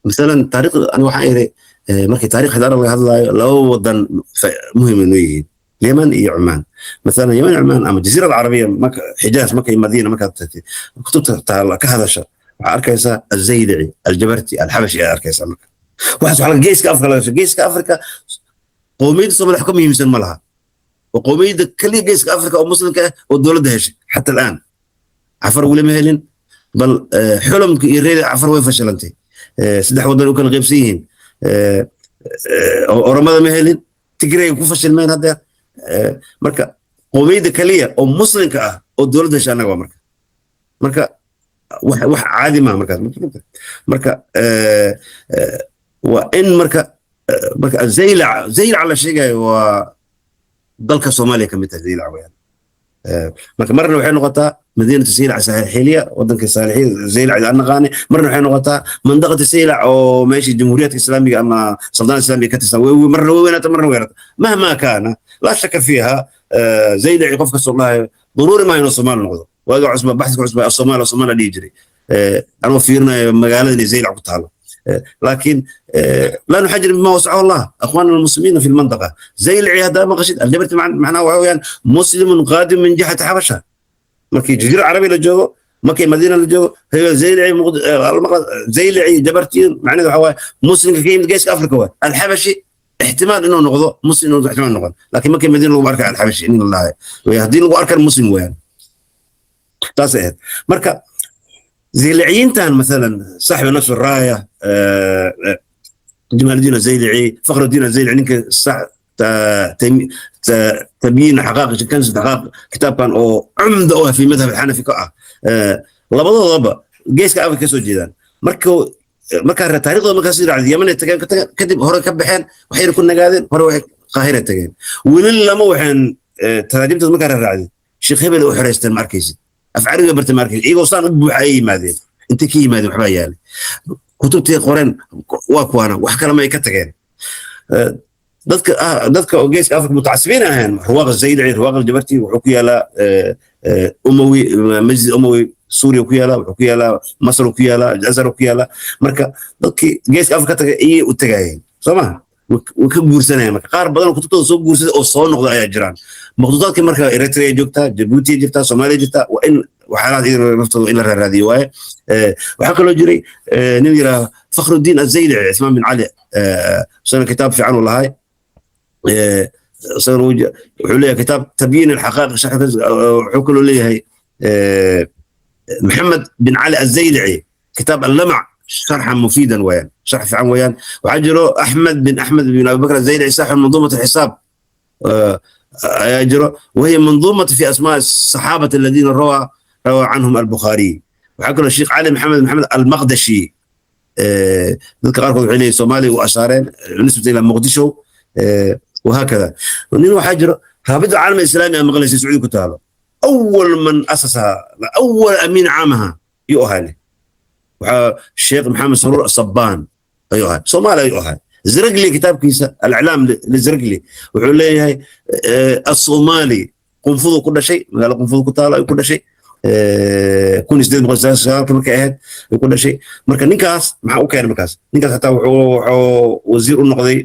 Masalan taariikhda ani waxaan iri, markii taariikh xadaara laga hadlaayo, laba wadan muhiim inoo yihiin, اليمن iyo عمان. مثلا يمن عمان ama الجزيره العربيه, marka xijaaz, marka madiina, markaad tagtid kutubta taala ka hadasha, waxaa arkaysaa Azaylici, Aljabarti, Alxabashi ayaa arkaysaa. Marka waxaas waxaa geeska Afrika laga, geeska Afrika qowmiyadda Soomaaliya wax ka muhiimsan ma laha. Oo qowmiyadda kaliya geeska Afrika oo muslimka ah oo dowladda heshay xata al'aan. Cafar weli ma helin, bal xulumka iyo reeri Cafar way fashilantay, saddex wadan u kala qaybsan yihiin. Oromada ma helin, Tigray ku fashilmeen haddeer. Marka qowmiyadda kaliya oo muslimka ah oo dowladda hesha annaga waa. Marka wax caadi maaha markaas. Marka waa in marka Zaylac, Zaylac la sheegayo waa dalka Soomaaliya ka mid tahay Zaylac weyaan. Marka marna waxay noqotaa madiinatu Saylac Saaxiliya, wadanka Saalixiya Zaylac aan naqaani, marna waxay noqotaa mandaqata Saylac oo meeshii jamhuuriyaadka islaamiga ama saldana islaamiga ka tirsan. Marna way weynaata, marna way yarata. Mahma kaana, laa shaka fiiha, Zaylaci qof kastoo dhahayo daruuri maaha inuu Soomaali noqdo. Waaga cusba, baxsiga cusba, Soomaali Soomaali dhihi jiray anoo fiirinayo magaalada inay Zaylac ku taalo. لكن لا نحجر بما وسعه الله اخواننا المسلمين في المنطقه. زيلعي هذا ما قشد الجبرت معناه وحويان مسلم قادم من جهه حبشه. Markii jaziira carabi la joogo, markii madiina la joogo, هي زيلعي زيلعي jabartiin macnaheedu waxa waaye muslimka ka yimid geeska Afrika waay. Alxabashi ixtimaal inuu noqdo muslim inuu ixtimaal noqon, laakiin markii madiina lagu arka alxabashi in la lahayo, haddii lagu arkan muslim weeyaan, taasay ahayd. Marka زيلعيintan مثلا صاحب نفس الرايه جمال الدين الزيلعي، فخر الدين الزيلعي، ninka sax تبيين حقائق كنز تحقيق kitaabkan oo cumda u ah fi madhab alxanafi ka ah, labadoodaba geeska Afrika kasoo jeedaan. Marka markaa taariikhdooda markaas raacday, Yaman ay tageen, kadib hore ka baxeen, waxayna ku nagaadeen hore, waxay Qaahira tageen. Weli lama waxeen taraajimtooda markaa raacday, sheekh hebel u xoreysteen ma arkaysid, af carabiga bartay ma arkaysid. Iyagoo saan u buuxa ay yimaadeen. Intay ka yimaadeen waxbaa yaalay, kutubtii qoreen waa kuwaana, wax kale ma ay ka tageen. Dadka oo geeska Afrika mutacasibiin ahayn, ruwaaq Zaylici, ruwaaq Aljabarti, wuxuu ku yaalaa Umawi, masjid Umawi Suuriya ku yaalaa, wuxuu ku yaalaa Masr, ku yaalaa Azhar ku yaalaa. Marka dadkii geeska Afrika tagay ayay u tagayeen, soo ma way ka guursanayaan. Marka qaar badan oo kutubtooda soo guursaday oo soo noqda ayaa jiraan. Maqduudaadkii marka Eritrea joogtaa, Jabuuti jirtaa, Soomaaliya jirtaa, waa in waxyaalahaas iyaga naftooda in la raaraadiyo waaye. Waxaa kaloo jiray nin yidhaahdo Fakhrudiin Azaylici, Cismaan bin Cali, isagana kitaab fiican uu lahay. Isagana wuxuu leeyahay kitaab tabyiin alxaqaa'iq. Wuxuu kaloo leeyahay Maxamed bin Cali Azaylici kitaab Allamac, شرحا مفيدا ويان، شرح في عن ويان. وعجره احمد بن احمد بن ابي بكر الزيلعي صاحب منظومه الحساب أجره، وهي منظومه في اسماء الصحابه الذين روى عنهم البخاري. وحكى الشيخ علي محمد محمد المقدشي، dadka qaarkood waxay leeyihin Soomaaliya u ashaareen nisbata ila Muqdisho وهكذا. Nin waxaa jiro raabita caalam islaami ama maqlaysa, Sacuudi ku taalo, أول من أسسها، أول أمين عامها yuu ahaa, waxaa Sheekh Maxamed Saruur Asabaan ayuu ahaa, Soomaali ayuu ahaa. Zragli kitaabkiisa Alclaam lizragli wuxuu leeyahay Asoomaali Qunfudu ku dhashay, magaalo Qunfudu ku taalo ayuu ku dhashay, 1899-ka markay ahayd ayuu ku dhashay. Marka ninkaas maxaa u keenay markaas? Ninkaas xataa wuxuu wasiir u noqday.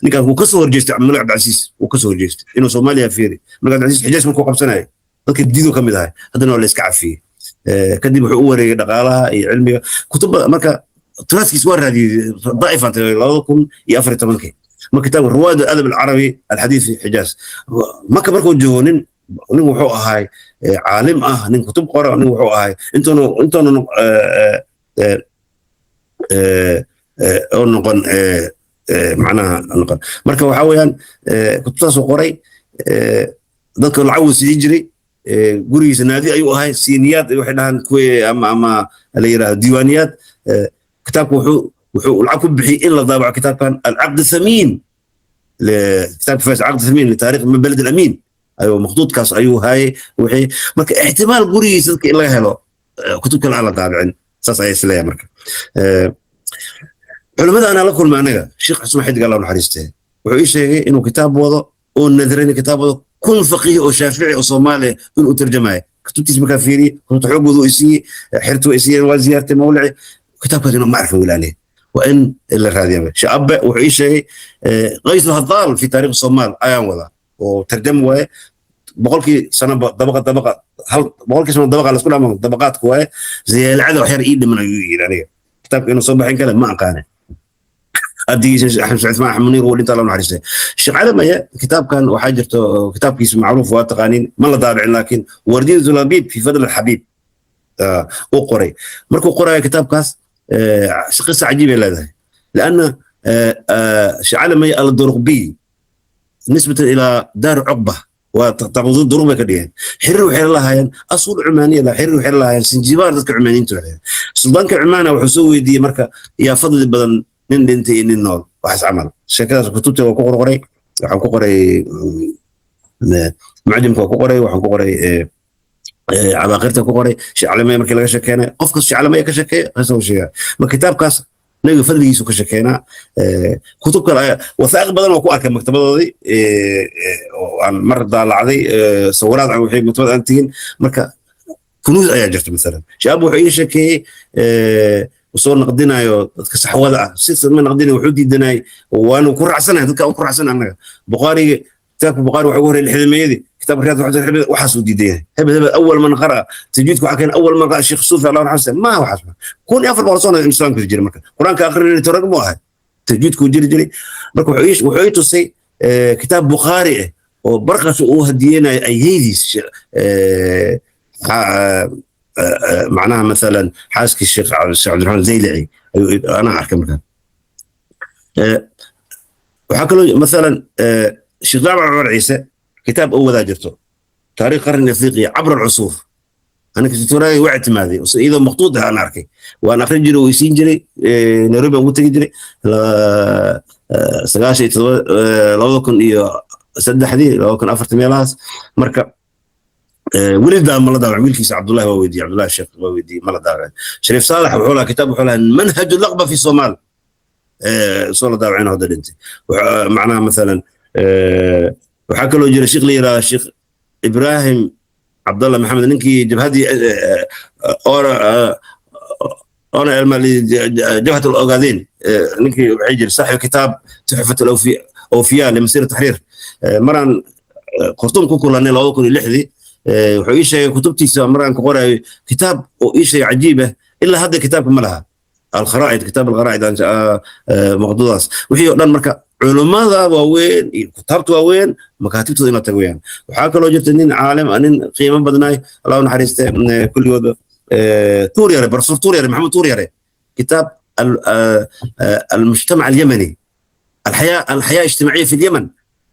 Ninkaas wuu kasoo horjeestay Malik Cabdicasiis, wuu kasoo horjeestay inuu Soomaaliya fiiri. Malik Cabdicasiis Xijaaz markuu qabsanayay dadka diidu ka mid ahay, haddana waa la iska cafiyey. Kadib wuxuu u wareegay dhaqaalaha iyo cilmiga kutubba. Marka turaaskiis waa raadiyey daa'ifan 2014-kii. Marka kitaabka ruwaad aladab alcarabi alxadiis fi Xijaaz, marka markuu joogo nin wuxuu ahay caalim ah, nin kutub qora, nin wuxuu ahay intuunu oo noqon macnaha noqon. Marka waxaa weeyaan kutubtaasuu qoray, dadka lacag wuu siin jiray, gurigiisa naadi ayuu ahay, siiniyaad waxay dhahaan kuwii ama la yidhahdo diiwaaniyaad. Kitaabku wuxuu Wuxuu lacag ku bixiyey in la daabaco kitaabkan Alcaqd Thamiin, kitaabka Fais Caqd Thamiin litaarikh Balad Alamiin ayuu makhduudkaas ayuu haayay. Wixii marka ixtimaal gurigiisa dadka in laga helo kutub kale aan la daabicin, saas ayaa isleeyahay. Marka culimmada anaa la kulmay anaga, Sheekh Cusmaan Xidig, Allah naxariistee, wuxuu ii sheegay inuu kitaab wado oo nadrani kitaab wado 1000 faqiih oo Shaafici oo Soomaaliya inuu u tarjamayo. Kutubtiisa markaa fiiriyey, kutubta xoogooda u isiiyey, xirtu way isiiyeen, waa ziyaartay mawlici. Kitaabkaas inuu ma arkin wilaaniye, waa in la raadiya. Sheekh Abbe wuxuu ii sheegay Qays Alhadaal fi taariikh Soomaal ayaan wadaa oo tarjam waaye, 100-kii sanoba dabaqa dabaqa hal 100-kii sano dabaqa lasku dhamo dabaqaadku waaye, ziyaalacada wax yar ii dhiman ayuu yidhi. Aniga kitaabka inuu soo baxin kale ma aqaane. Abdigiisa Axmed Cusmaan Axmed Muniir wuu dhinta, Allah naxariistay. Sheekh Calamaya kitaabkan waxaa jirto kitaabkiisa macruuf waa taqaaniin, ma la daabicin, laakiin Wardiyatu Labiib fi Fadl Alxabiib uu qoray. Markuu qorayo kitaabkaas qisa cajiib ay leedahay, lianna Sheekh Calamaya Alduruqbiy nisbatan ilaa Daar Cuqba waa taqudud duruq bay ka dhigeen. Xiriir waxay lahaayeen asuul Cumaaniya la xiriir waxay lahaayeen Sinjibaar, dadka Cumaaniyiinta waxay suldaanka Cumaana wuxuu soo weydiiyey marka yaa fadli badan, nin dhintay iyo nin nool, waxaas camal. Sheekadaas kutubta waa ku qorqoray, waxaan ku qoray Mucjamka waa ku qoray, waxaan ku qoray Cabaaqirta ku qoray. Sheclamaya markii laga sheekeynay, qof kasta Sheclamaya ka sheekeeya qisa sheegaa. Marka kitaabkaas nabiga fadligiisu ka sheekeynaa. Kutub kale wathaa'iq badan oo ku arkay maktabadoodii oo aan mar daalacday, sawiraad aan wixii maktabad aan tegin. Marka kunuus ayaa jirta. Masalan shaab wuxuu ii sheekeeyey soo naqdinayo dadka saxwada ah, si ma naqdinayo, wuxuu diidanayay, waanu ku raacsanahay dadka ku raacsan annaga. Bukhaariga, kitaabka Bukhaari waxa ugu horreeyay 60-meeyadii, kitaabka Riyaad waxa waxaas uu diidan yahay. Hebel hebel awal man qara tajwiidka waxaa keenay awal man qara Sheekh Suufi, Allah naxariista, ma waxaas 1400 sano islaamka jira. Marka Quraanka akhrinay torag mu ahay, tajwiidku jiri jiray. Marka wuxuu ii tusay kitaab Bukhaari ah oo barqas uu hadiyeynayo ayeydiis, macnaha masalan xaaskii Sheekh Cabdiraxmaan Zaylici ayuu anaa arkay. Markaa waxaa kaloo masalan Sheekh Jaamac Cumar Ciise kitaab oo wadaa jirto Taariikh Qarni Afriqiya cabra alcusuur. Aniga tuuraay waa ictimaaday iyadoo makhtuud ah aan arkay, waan akhrin jiray oo isiin jiray, Nairobi aan ugu tegi jiray 97, 2003-dii, 2004-tii meelahaas. Marka weli daa ma la daawacin. Wiilkiisa Cabdullahi waa weydiiyey, Cabdullahi Sheekh waa weydiiyey, ma la daawacin. Shariif Saalax wuxuu lahaa kitaab, wuxuu lahaa Manhaju Laqba fi Somaal, soo la daawacin hadda dhintay. Macnaha masalan waxaa kaloo jira sheekh la yidhahda Sheekh Ibraahim Cabdallah Maxamed, ninkii jabhaddii ona elmali jabhat Alogaadeen, ninkii waxay jira saaxiib kitaab Tuxfat Alawfiya limasiir Taxriir. Maraan Khurtuum ku kulanay 2006-dii, wuxuu ii sheegay kutubtiisa maraan ku qorayo kitaab oo ii sheegay cajiib ah, ilaa hadda kitaabka ma laha Alkharaa'id, kitaab Alkharaa'id maqduudaas wixii oo dhan. Marka culummada waaweyn iyo kutaabta waaweyn makaatibtooda inaad tago weyaan. Waxaa kaloo jirta nin caalim, nin qiimo badnaay, Allah u naxariiste kulligooda, Tuur Yare, Professor Tuur Yare, Maxamed Tuur Yare, kitaab المجتمع اليمني، الحياه الاجتماعيه في اليمن.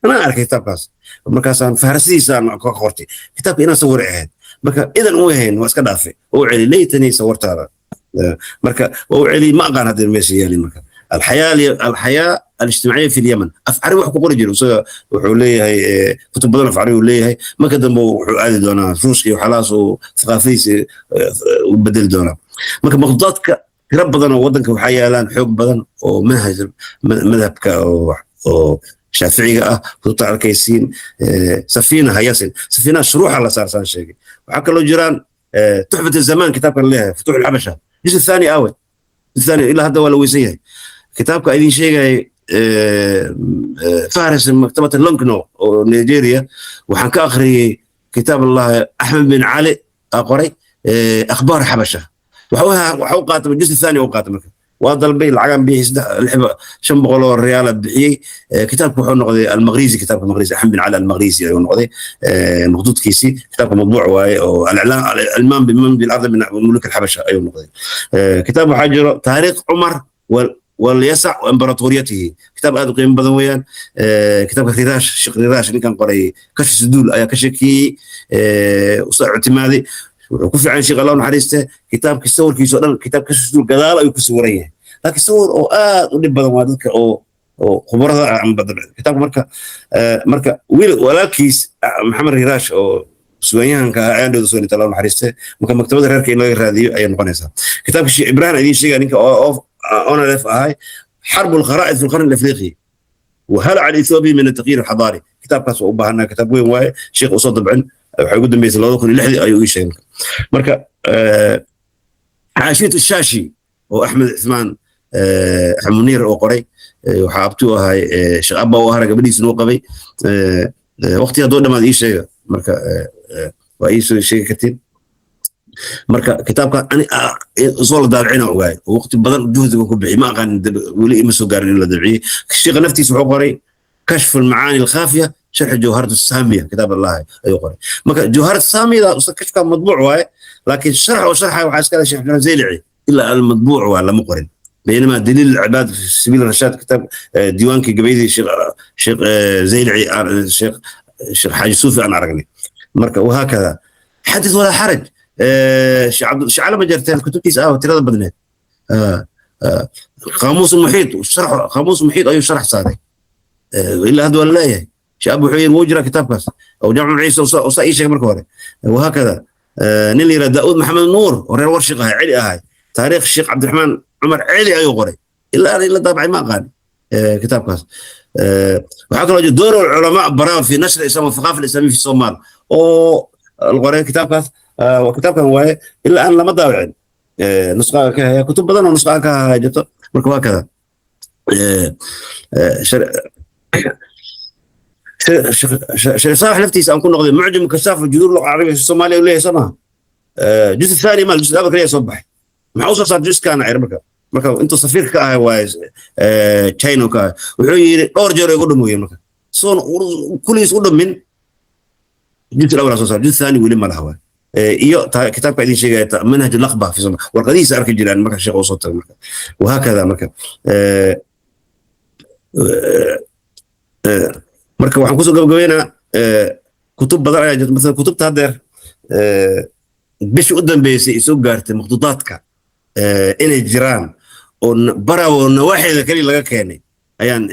انا arkay kitaabkaas, markaasaan fahrasidiisaan ka qortay kitaabka inaan sawir ahayd. Marka idan u ahayn waa iska dhaafay oo celi, laytanii sawirtaada. Marka waa u celi, ma aqaan hadda meesha yaalin. Marka الحياه الاجتماعيه في اليمن af Carabi wax ku qori jiro isaga, wuxuu leeyahay kutub badan af Carabi uu leeyahay. Marka dambe wuxuu aadi doonaa Ruushka iyo waxyaalahaas uu thaqaafadiisa u bedeli doonaa. Marka maqduudaadka tiro badan oo waddanka waxaa yaalaan xoog badan oo manhaj madhabka oo Shaaficiga ah, kutubta arkaysiin Safiina hayasin Safiinaha shuruuxa la saarsaan sheegay. Waxaa kaloo jiraan Tuxfat Zamaan, kitaabkan leeyahay Futuux Alxabasha juz الثاني awe juz الثاني ilaa hadda waa la weysan yahay. Kitaabka idin sheegay Faris maktabata Longno oo Nigeria waxaan ka akhriyey kitaab Allah Axmed bin Cali aa qoray Akhbaar Xabasha, waxa u qaatay juz الثاني u qaatay. Marka waa dalbay, lacagan bixiyey, 3 6 500 oo riyaala bixiyey. Kitaabku wuxuu noqday Almaqrizi, kitaabka Maqrizi, Axmed bin Cali Almaqrizi ayuu noqday maqduudkiisii. Kitaabka madbuuc waaye oo almaan biman bilard min muluk alxabasha ayuu noqday. Kitaab waxaa jiro Taariikh Cumar واليسع وامبراطوريته، kitaab aad u qiimo badan weeyaan. Kitaabka Riraash, Sheekh Riraash ninkan qoray Kashf Suduul ayaa ka sheekeeyey, usoo ictimaaday. Wuxuu ku fiican sheekh, Allah naxariiste, kitaabka sawirkiisa oo dhan kitaabka Kashf Suduul gadaal ayuu ku sawiran yahay. Laakiin sawir oo aad u dhib badan waa dadka oo khubarada kitaabka. Marka wiil walaalkiis Maxamed Riiraash oo suganyahanka ah ayaan dhowda soo inta naxariiste. Marka maktabada reerka in laga raadiyo ayay noqonaysaa. Kitaabka Sheekh Ibrahim idiin sheegaya, ninka ONLF ahay, حرب الخرائط في القرن الافريقي وهلع الاثيوبي من التغيير الحضاري، kitaabkaas waa u baahanaa. Kitaab weyn waaye, sheekh usoo dabcin waxay ugu dambeysay 2006-dii ayuu ii sheegay. Marka xaashiyat Shaashi oo Axmed Cismaan Axmed Muniir oo qoray, waxaa abti u ahay Sheekh Abba u ahara, gabadhiisuna u qabay. Waqti hadduu dhamaad ii sheega, marka waa ii soo sheegi kartiin. Marka kitaabka ani soo la daabicina ogaay, waqti badan juhdiga ku bixi, ma aqaan weli ima soo gaarin in la dabciyey. Sheekha naftiisa wuxuu qoray كشف المعاني الخافيه شرح جوهرة السامية، كتاب الله ayuu qoray. Marka جوهرة السامية kashfka madbuuc waaye, laakiin sharx oo sharxa waxaa iska leh Sheekh Ibrahim Zaylici, ilaa المطبوع waa lama qorin. بينما دليل العباد في سبيل الرشاد، كتاب ديوانك قبيدي شيخ زيلعي، شيخ حاج صوفي انا aragnay. Marka وهكذا حدث ولا حرج. شيخ عبد شيخ علي majarteen kutubtiisa ah tirada badneed، قاموس المحيط، شرح قاموس المحيط ayuu sharax saaray, ilaa hadda waa laleeyahay. Sheekh Abu wuxuu yiri wuu jiraa kitaabkaas oo Jaamac Ciise oo saa ii sheegay marka hore. وهكذا nin la yidhaha Daa'uud Maxamed Nuur oo reer Warshiq ahay, Celi ahay, taariikh Sheekh Cabdiraxmaan Cumar Celi ayuu qoray, ilaa aan la daabacay ma aqaan kitaabkaas. Waxaa kaloo jira دور العلماء براوة في نشر الإسلام والثقافة الإسلامية في الصومال oo la qoray. Kitaabkaas kitaabkan waaye, ilaa aan lama daabicin, nusqa ka haya, kutub badan oo nusqa ka haya jirto. Marka waa kada Sheekh Saalax naftiisa aan ku noqday, معجم كشاف جذور اللغة العربية في الصومالية uu leeyahay, soo maha? جزء الثاني ma الجزء الأول kaliya soo baxay, maxaa usoo saar juzkaana cir? Marka intuu safiirka ka ahay waaye China ka ahay, wuxuu yidhi dhowr jeer igu dhamoyeen. Marka soon kulligiis u dhamin الجزء الأول soo saar, الجزء الثاني weli ma laha waay. Iyo kitaabka idin sheegaya منهج اللقبة في warqadihiisa arki jiraan marka sheekh uu soo tago. Marka وهكذا. Marka waxaan kusoo gabagabeynaa, kutub badan ayaa jirta. Masalan kutubta haddeer bishii u dambeysay ay soo gaartay, makhduudaadka inay jiraan oo Barawo nawaaxeeda keliya laga keenay ayaan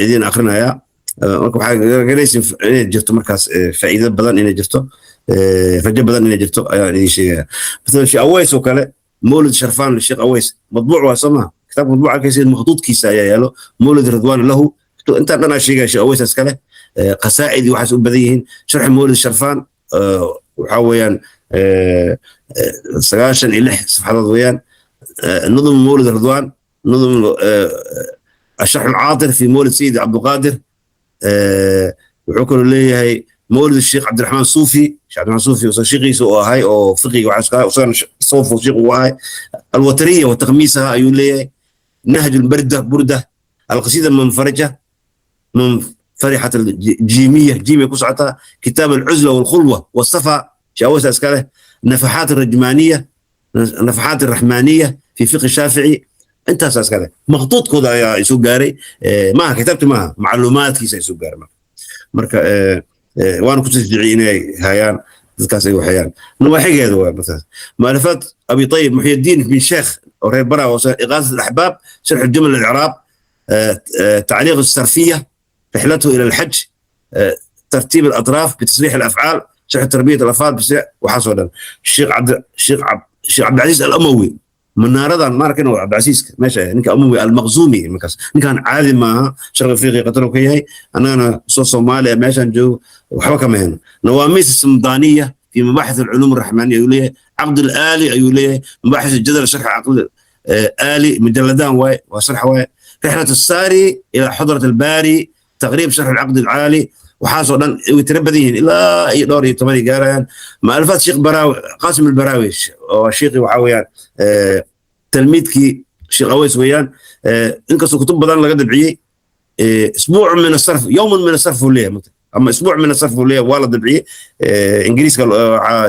idin akrinayaa. Marka waxaa garanaysa inay jirto markaas faa'iido badan inay jirto, rajo badan inay jirto ayaan idin sheegaya. Masalan Sheekh Aweys oo kale, Mawlid Sharfaan Sheekh Aweys madbuuc waa, soo maha? Kitaabka madbuuc arkaysa, makhduudkiisa ayaa yaalo. Mawlid Ridwaan lahu, intaan dhan aa sheegaya Sheekh Aweys iskale, qasaa'id iyo waxaas u badan yihiin. Sharxi Mawlid Sharfaan waxaa weeyaan 96 safxadood weeyaan. نظم مولد رضوان، نظم الشرح العاطر في مولد سيدي عبد القادر. Wuxuu kaloo leeyahay mawlid Sheekh Cabdiraxmaan Suufi. Sheekh Cabdiraxmaan Suufi oo sheekhiisa uu ahay oo fiqiga waxaa isagana sawfu sheekh uu ahay. الوترية وتخميسها ayuu leeyahay. نهج البردة بردة، القصيدة المنفرجة منفرحة الجيمية، جيمية كسعتها. كتاب العزلة والخلوة والصفا، شاوسة اسكاله. نفحات الرجمانية، نفحات الرحمانية في فقه الشافعي، intaas iskale makhduudkooda ayaa isu gaaray. Maaha kitaabti, maaha, macluumaadkiisa isu gaaray. Marka waana ku tashjiiciyey inay hayaan dadkaas ay waxayaan nawaaxigeeda waa. Markaas مؤلفات ابي طيب محي الدين بن شيخ oo reer Bara، إغاثة الأحباب، شرح الجمل الإعراب، تعليق الصرفية، رحلته إلى الحج، ترتيب الأطراف بتصريح الأفعال، شرح تربية الأطفال بتصريح، وحصل الشيخ عبد العزيز الأموي manaaradan ma arkin oo Cabdicasiiska meesha ninka Amawi Almaqzuumi. Markaas ninkan caadi maaha, Sharqi Afriqiya qatar ka yahay, annagana soo Soomaaliya meeshan joogo waxba kama heno. نواميس السمدانية في مباحث العلوم الرحمانية ayuu leeyahay. عقد الآلي ayuu leeyahay. مباحث الجدل، شرح عقد آلي، مجلدان واي وشرح واي. رحلة الساري إلى حضرة الباري، تقريب شرح العقد العالي، waxaasoo dhan way tiro badan yihiin, ilaa iyo dhowr iyo toban ay gaarayaan. مؤلفات Sheekh Baraawi, Qaasim Albaraawi oo sheekhi waxaa weeyaan talmiidkii Sheekh Aweys weeyaan, inkastoo kutub badan laga dabciyey. أسبوع من الصرف، يوم من الصرف uu leeyahay ama أسبوع من الصرف uu leeyahay, waa la dabciyey. Ingiriiska,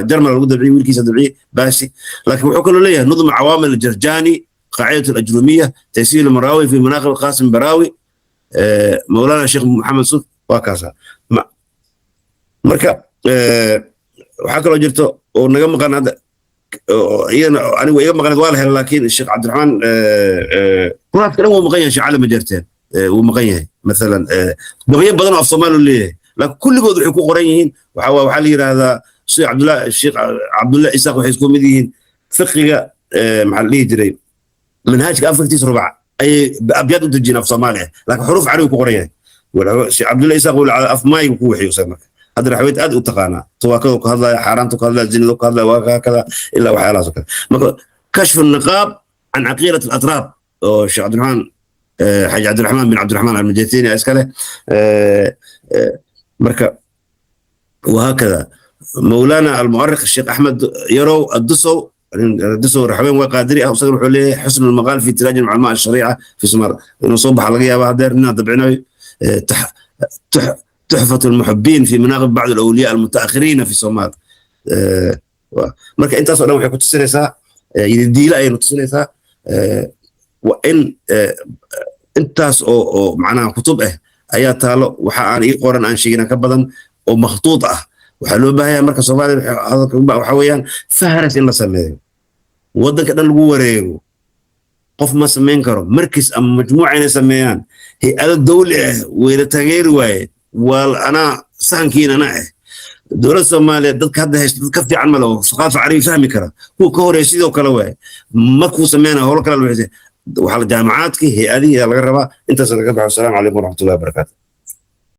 Jarmal lagu dabciyey, wiilkiisa dabciyey baasi. Laakiin wuxuu kaloo leeyahay نظم عوامل الجرجاني، قاعدة الأجرومية، تيسير المراوي في مناقب قاسم براوي، مولانا الشيخ محمد صوف، waa kaasa. Marka waxaa kaloo jirto oo naga maqan hadda. Iyana anigu iga maqneed, waa la helay, laakiin Sheekh Cabdiraxmaan turaadka dhan wuu maqan yahay. Sheekh Cali Majeerteen wuu maqan yahay maalan. Gabayo badan oo af Soomaali uu leeyahay, laakiin kulligood waxay ku qoran yihiin waxaa la yidhaahdaa Sheekh Cabdullah, Sheekh Cabdullah Isaaq. Waxay isku mid yihiin fiqiga, maxaa la dhihi jiray, manhaajka afartiis rubac ayay abyaad u dejiyeen af Soomaali ah, laakiin xuruuf Carabi ku qoran yahay. Sheekh Cabdullah Isaaq af Maayga ku waxiyo isaga. Marka hadda Raxweyd aad u taqaanaa tuwaakadu ka hadlaya, xaaraantu ka hadlaya, zinadu ka hadlaya, waa kada ilaa waxyaalahaas oo kale. Marka Kashfu Niqaab can Caqiidat Alatraab oo Sheekh Cabdiraxmaan, Xaaji Cabdiraxmaan bin Cabdiraxmaan Almajeetini iska leh. Marka وهكذا مولانا المؤرخ الشيخ احمد يرو الدسو، الدسو رحمين وقادري او صغير حوليه، حسن المقال في تراجم علماء الشريعه في سمر انه صبح laga yaabaa hadeer inaa dabcinayo. تحفة المحبين في مناقب بعض الأولياء المتأخرين في الصومال. Marka intaas oo dhan waxay ku tusinaysaa diila ayay tusinaysaa. Waa in intaas oo macnaha kutub ah ayaa taalo. Waxa aan ii qoran aan sheegina ka badan oo makhtuud ah. Waxaa loo baahan yahay marka Soomaaliya hadalka waxa weeyaan fahras in la sameeyo, waddanka dhan lagu wareego. Qof ma samayn karo, markis ama majmuuca inay sameeyaan, hay-ado dawli ah wayna taageeri waaye. Waa anaa sahankiin anaa ah. Dowladda Soomaaliya dadka hadda haysta dad ka fiican male oo thaqaafa Carabi fahmi kara. Kuwa ka horeeya sidoo kale waaye. Markuu sameynaya howlo kale waxaa jaamacaadkii, hay-adihii laga rabaa. Intaas laga baxo. Asalaamu calaykum waraxmatullahi wabarakaatu.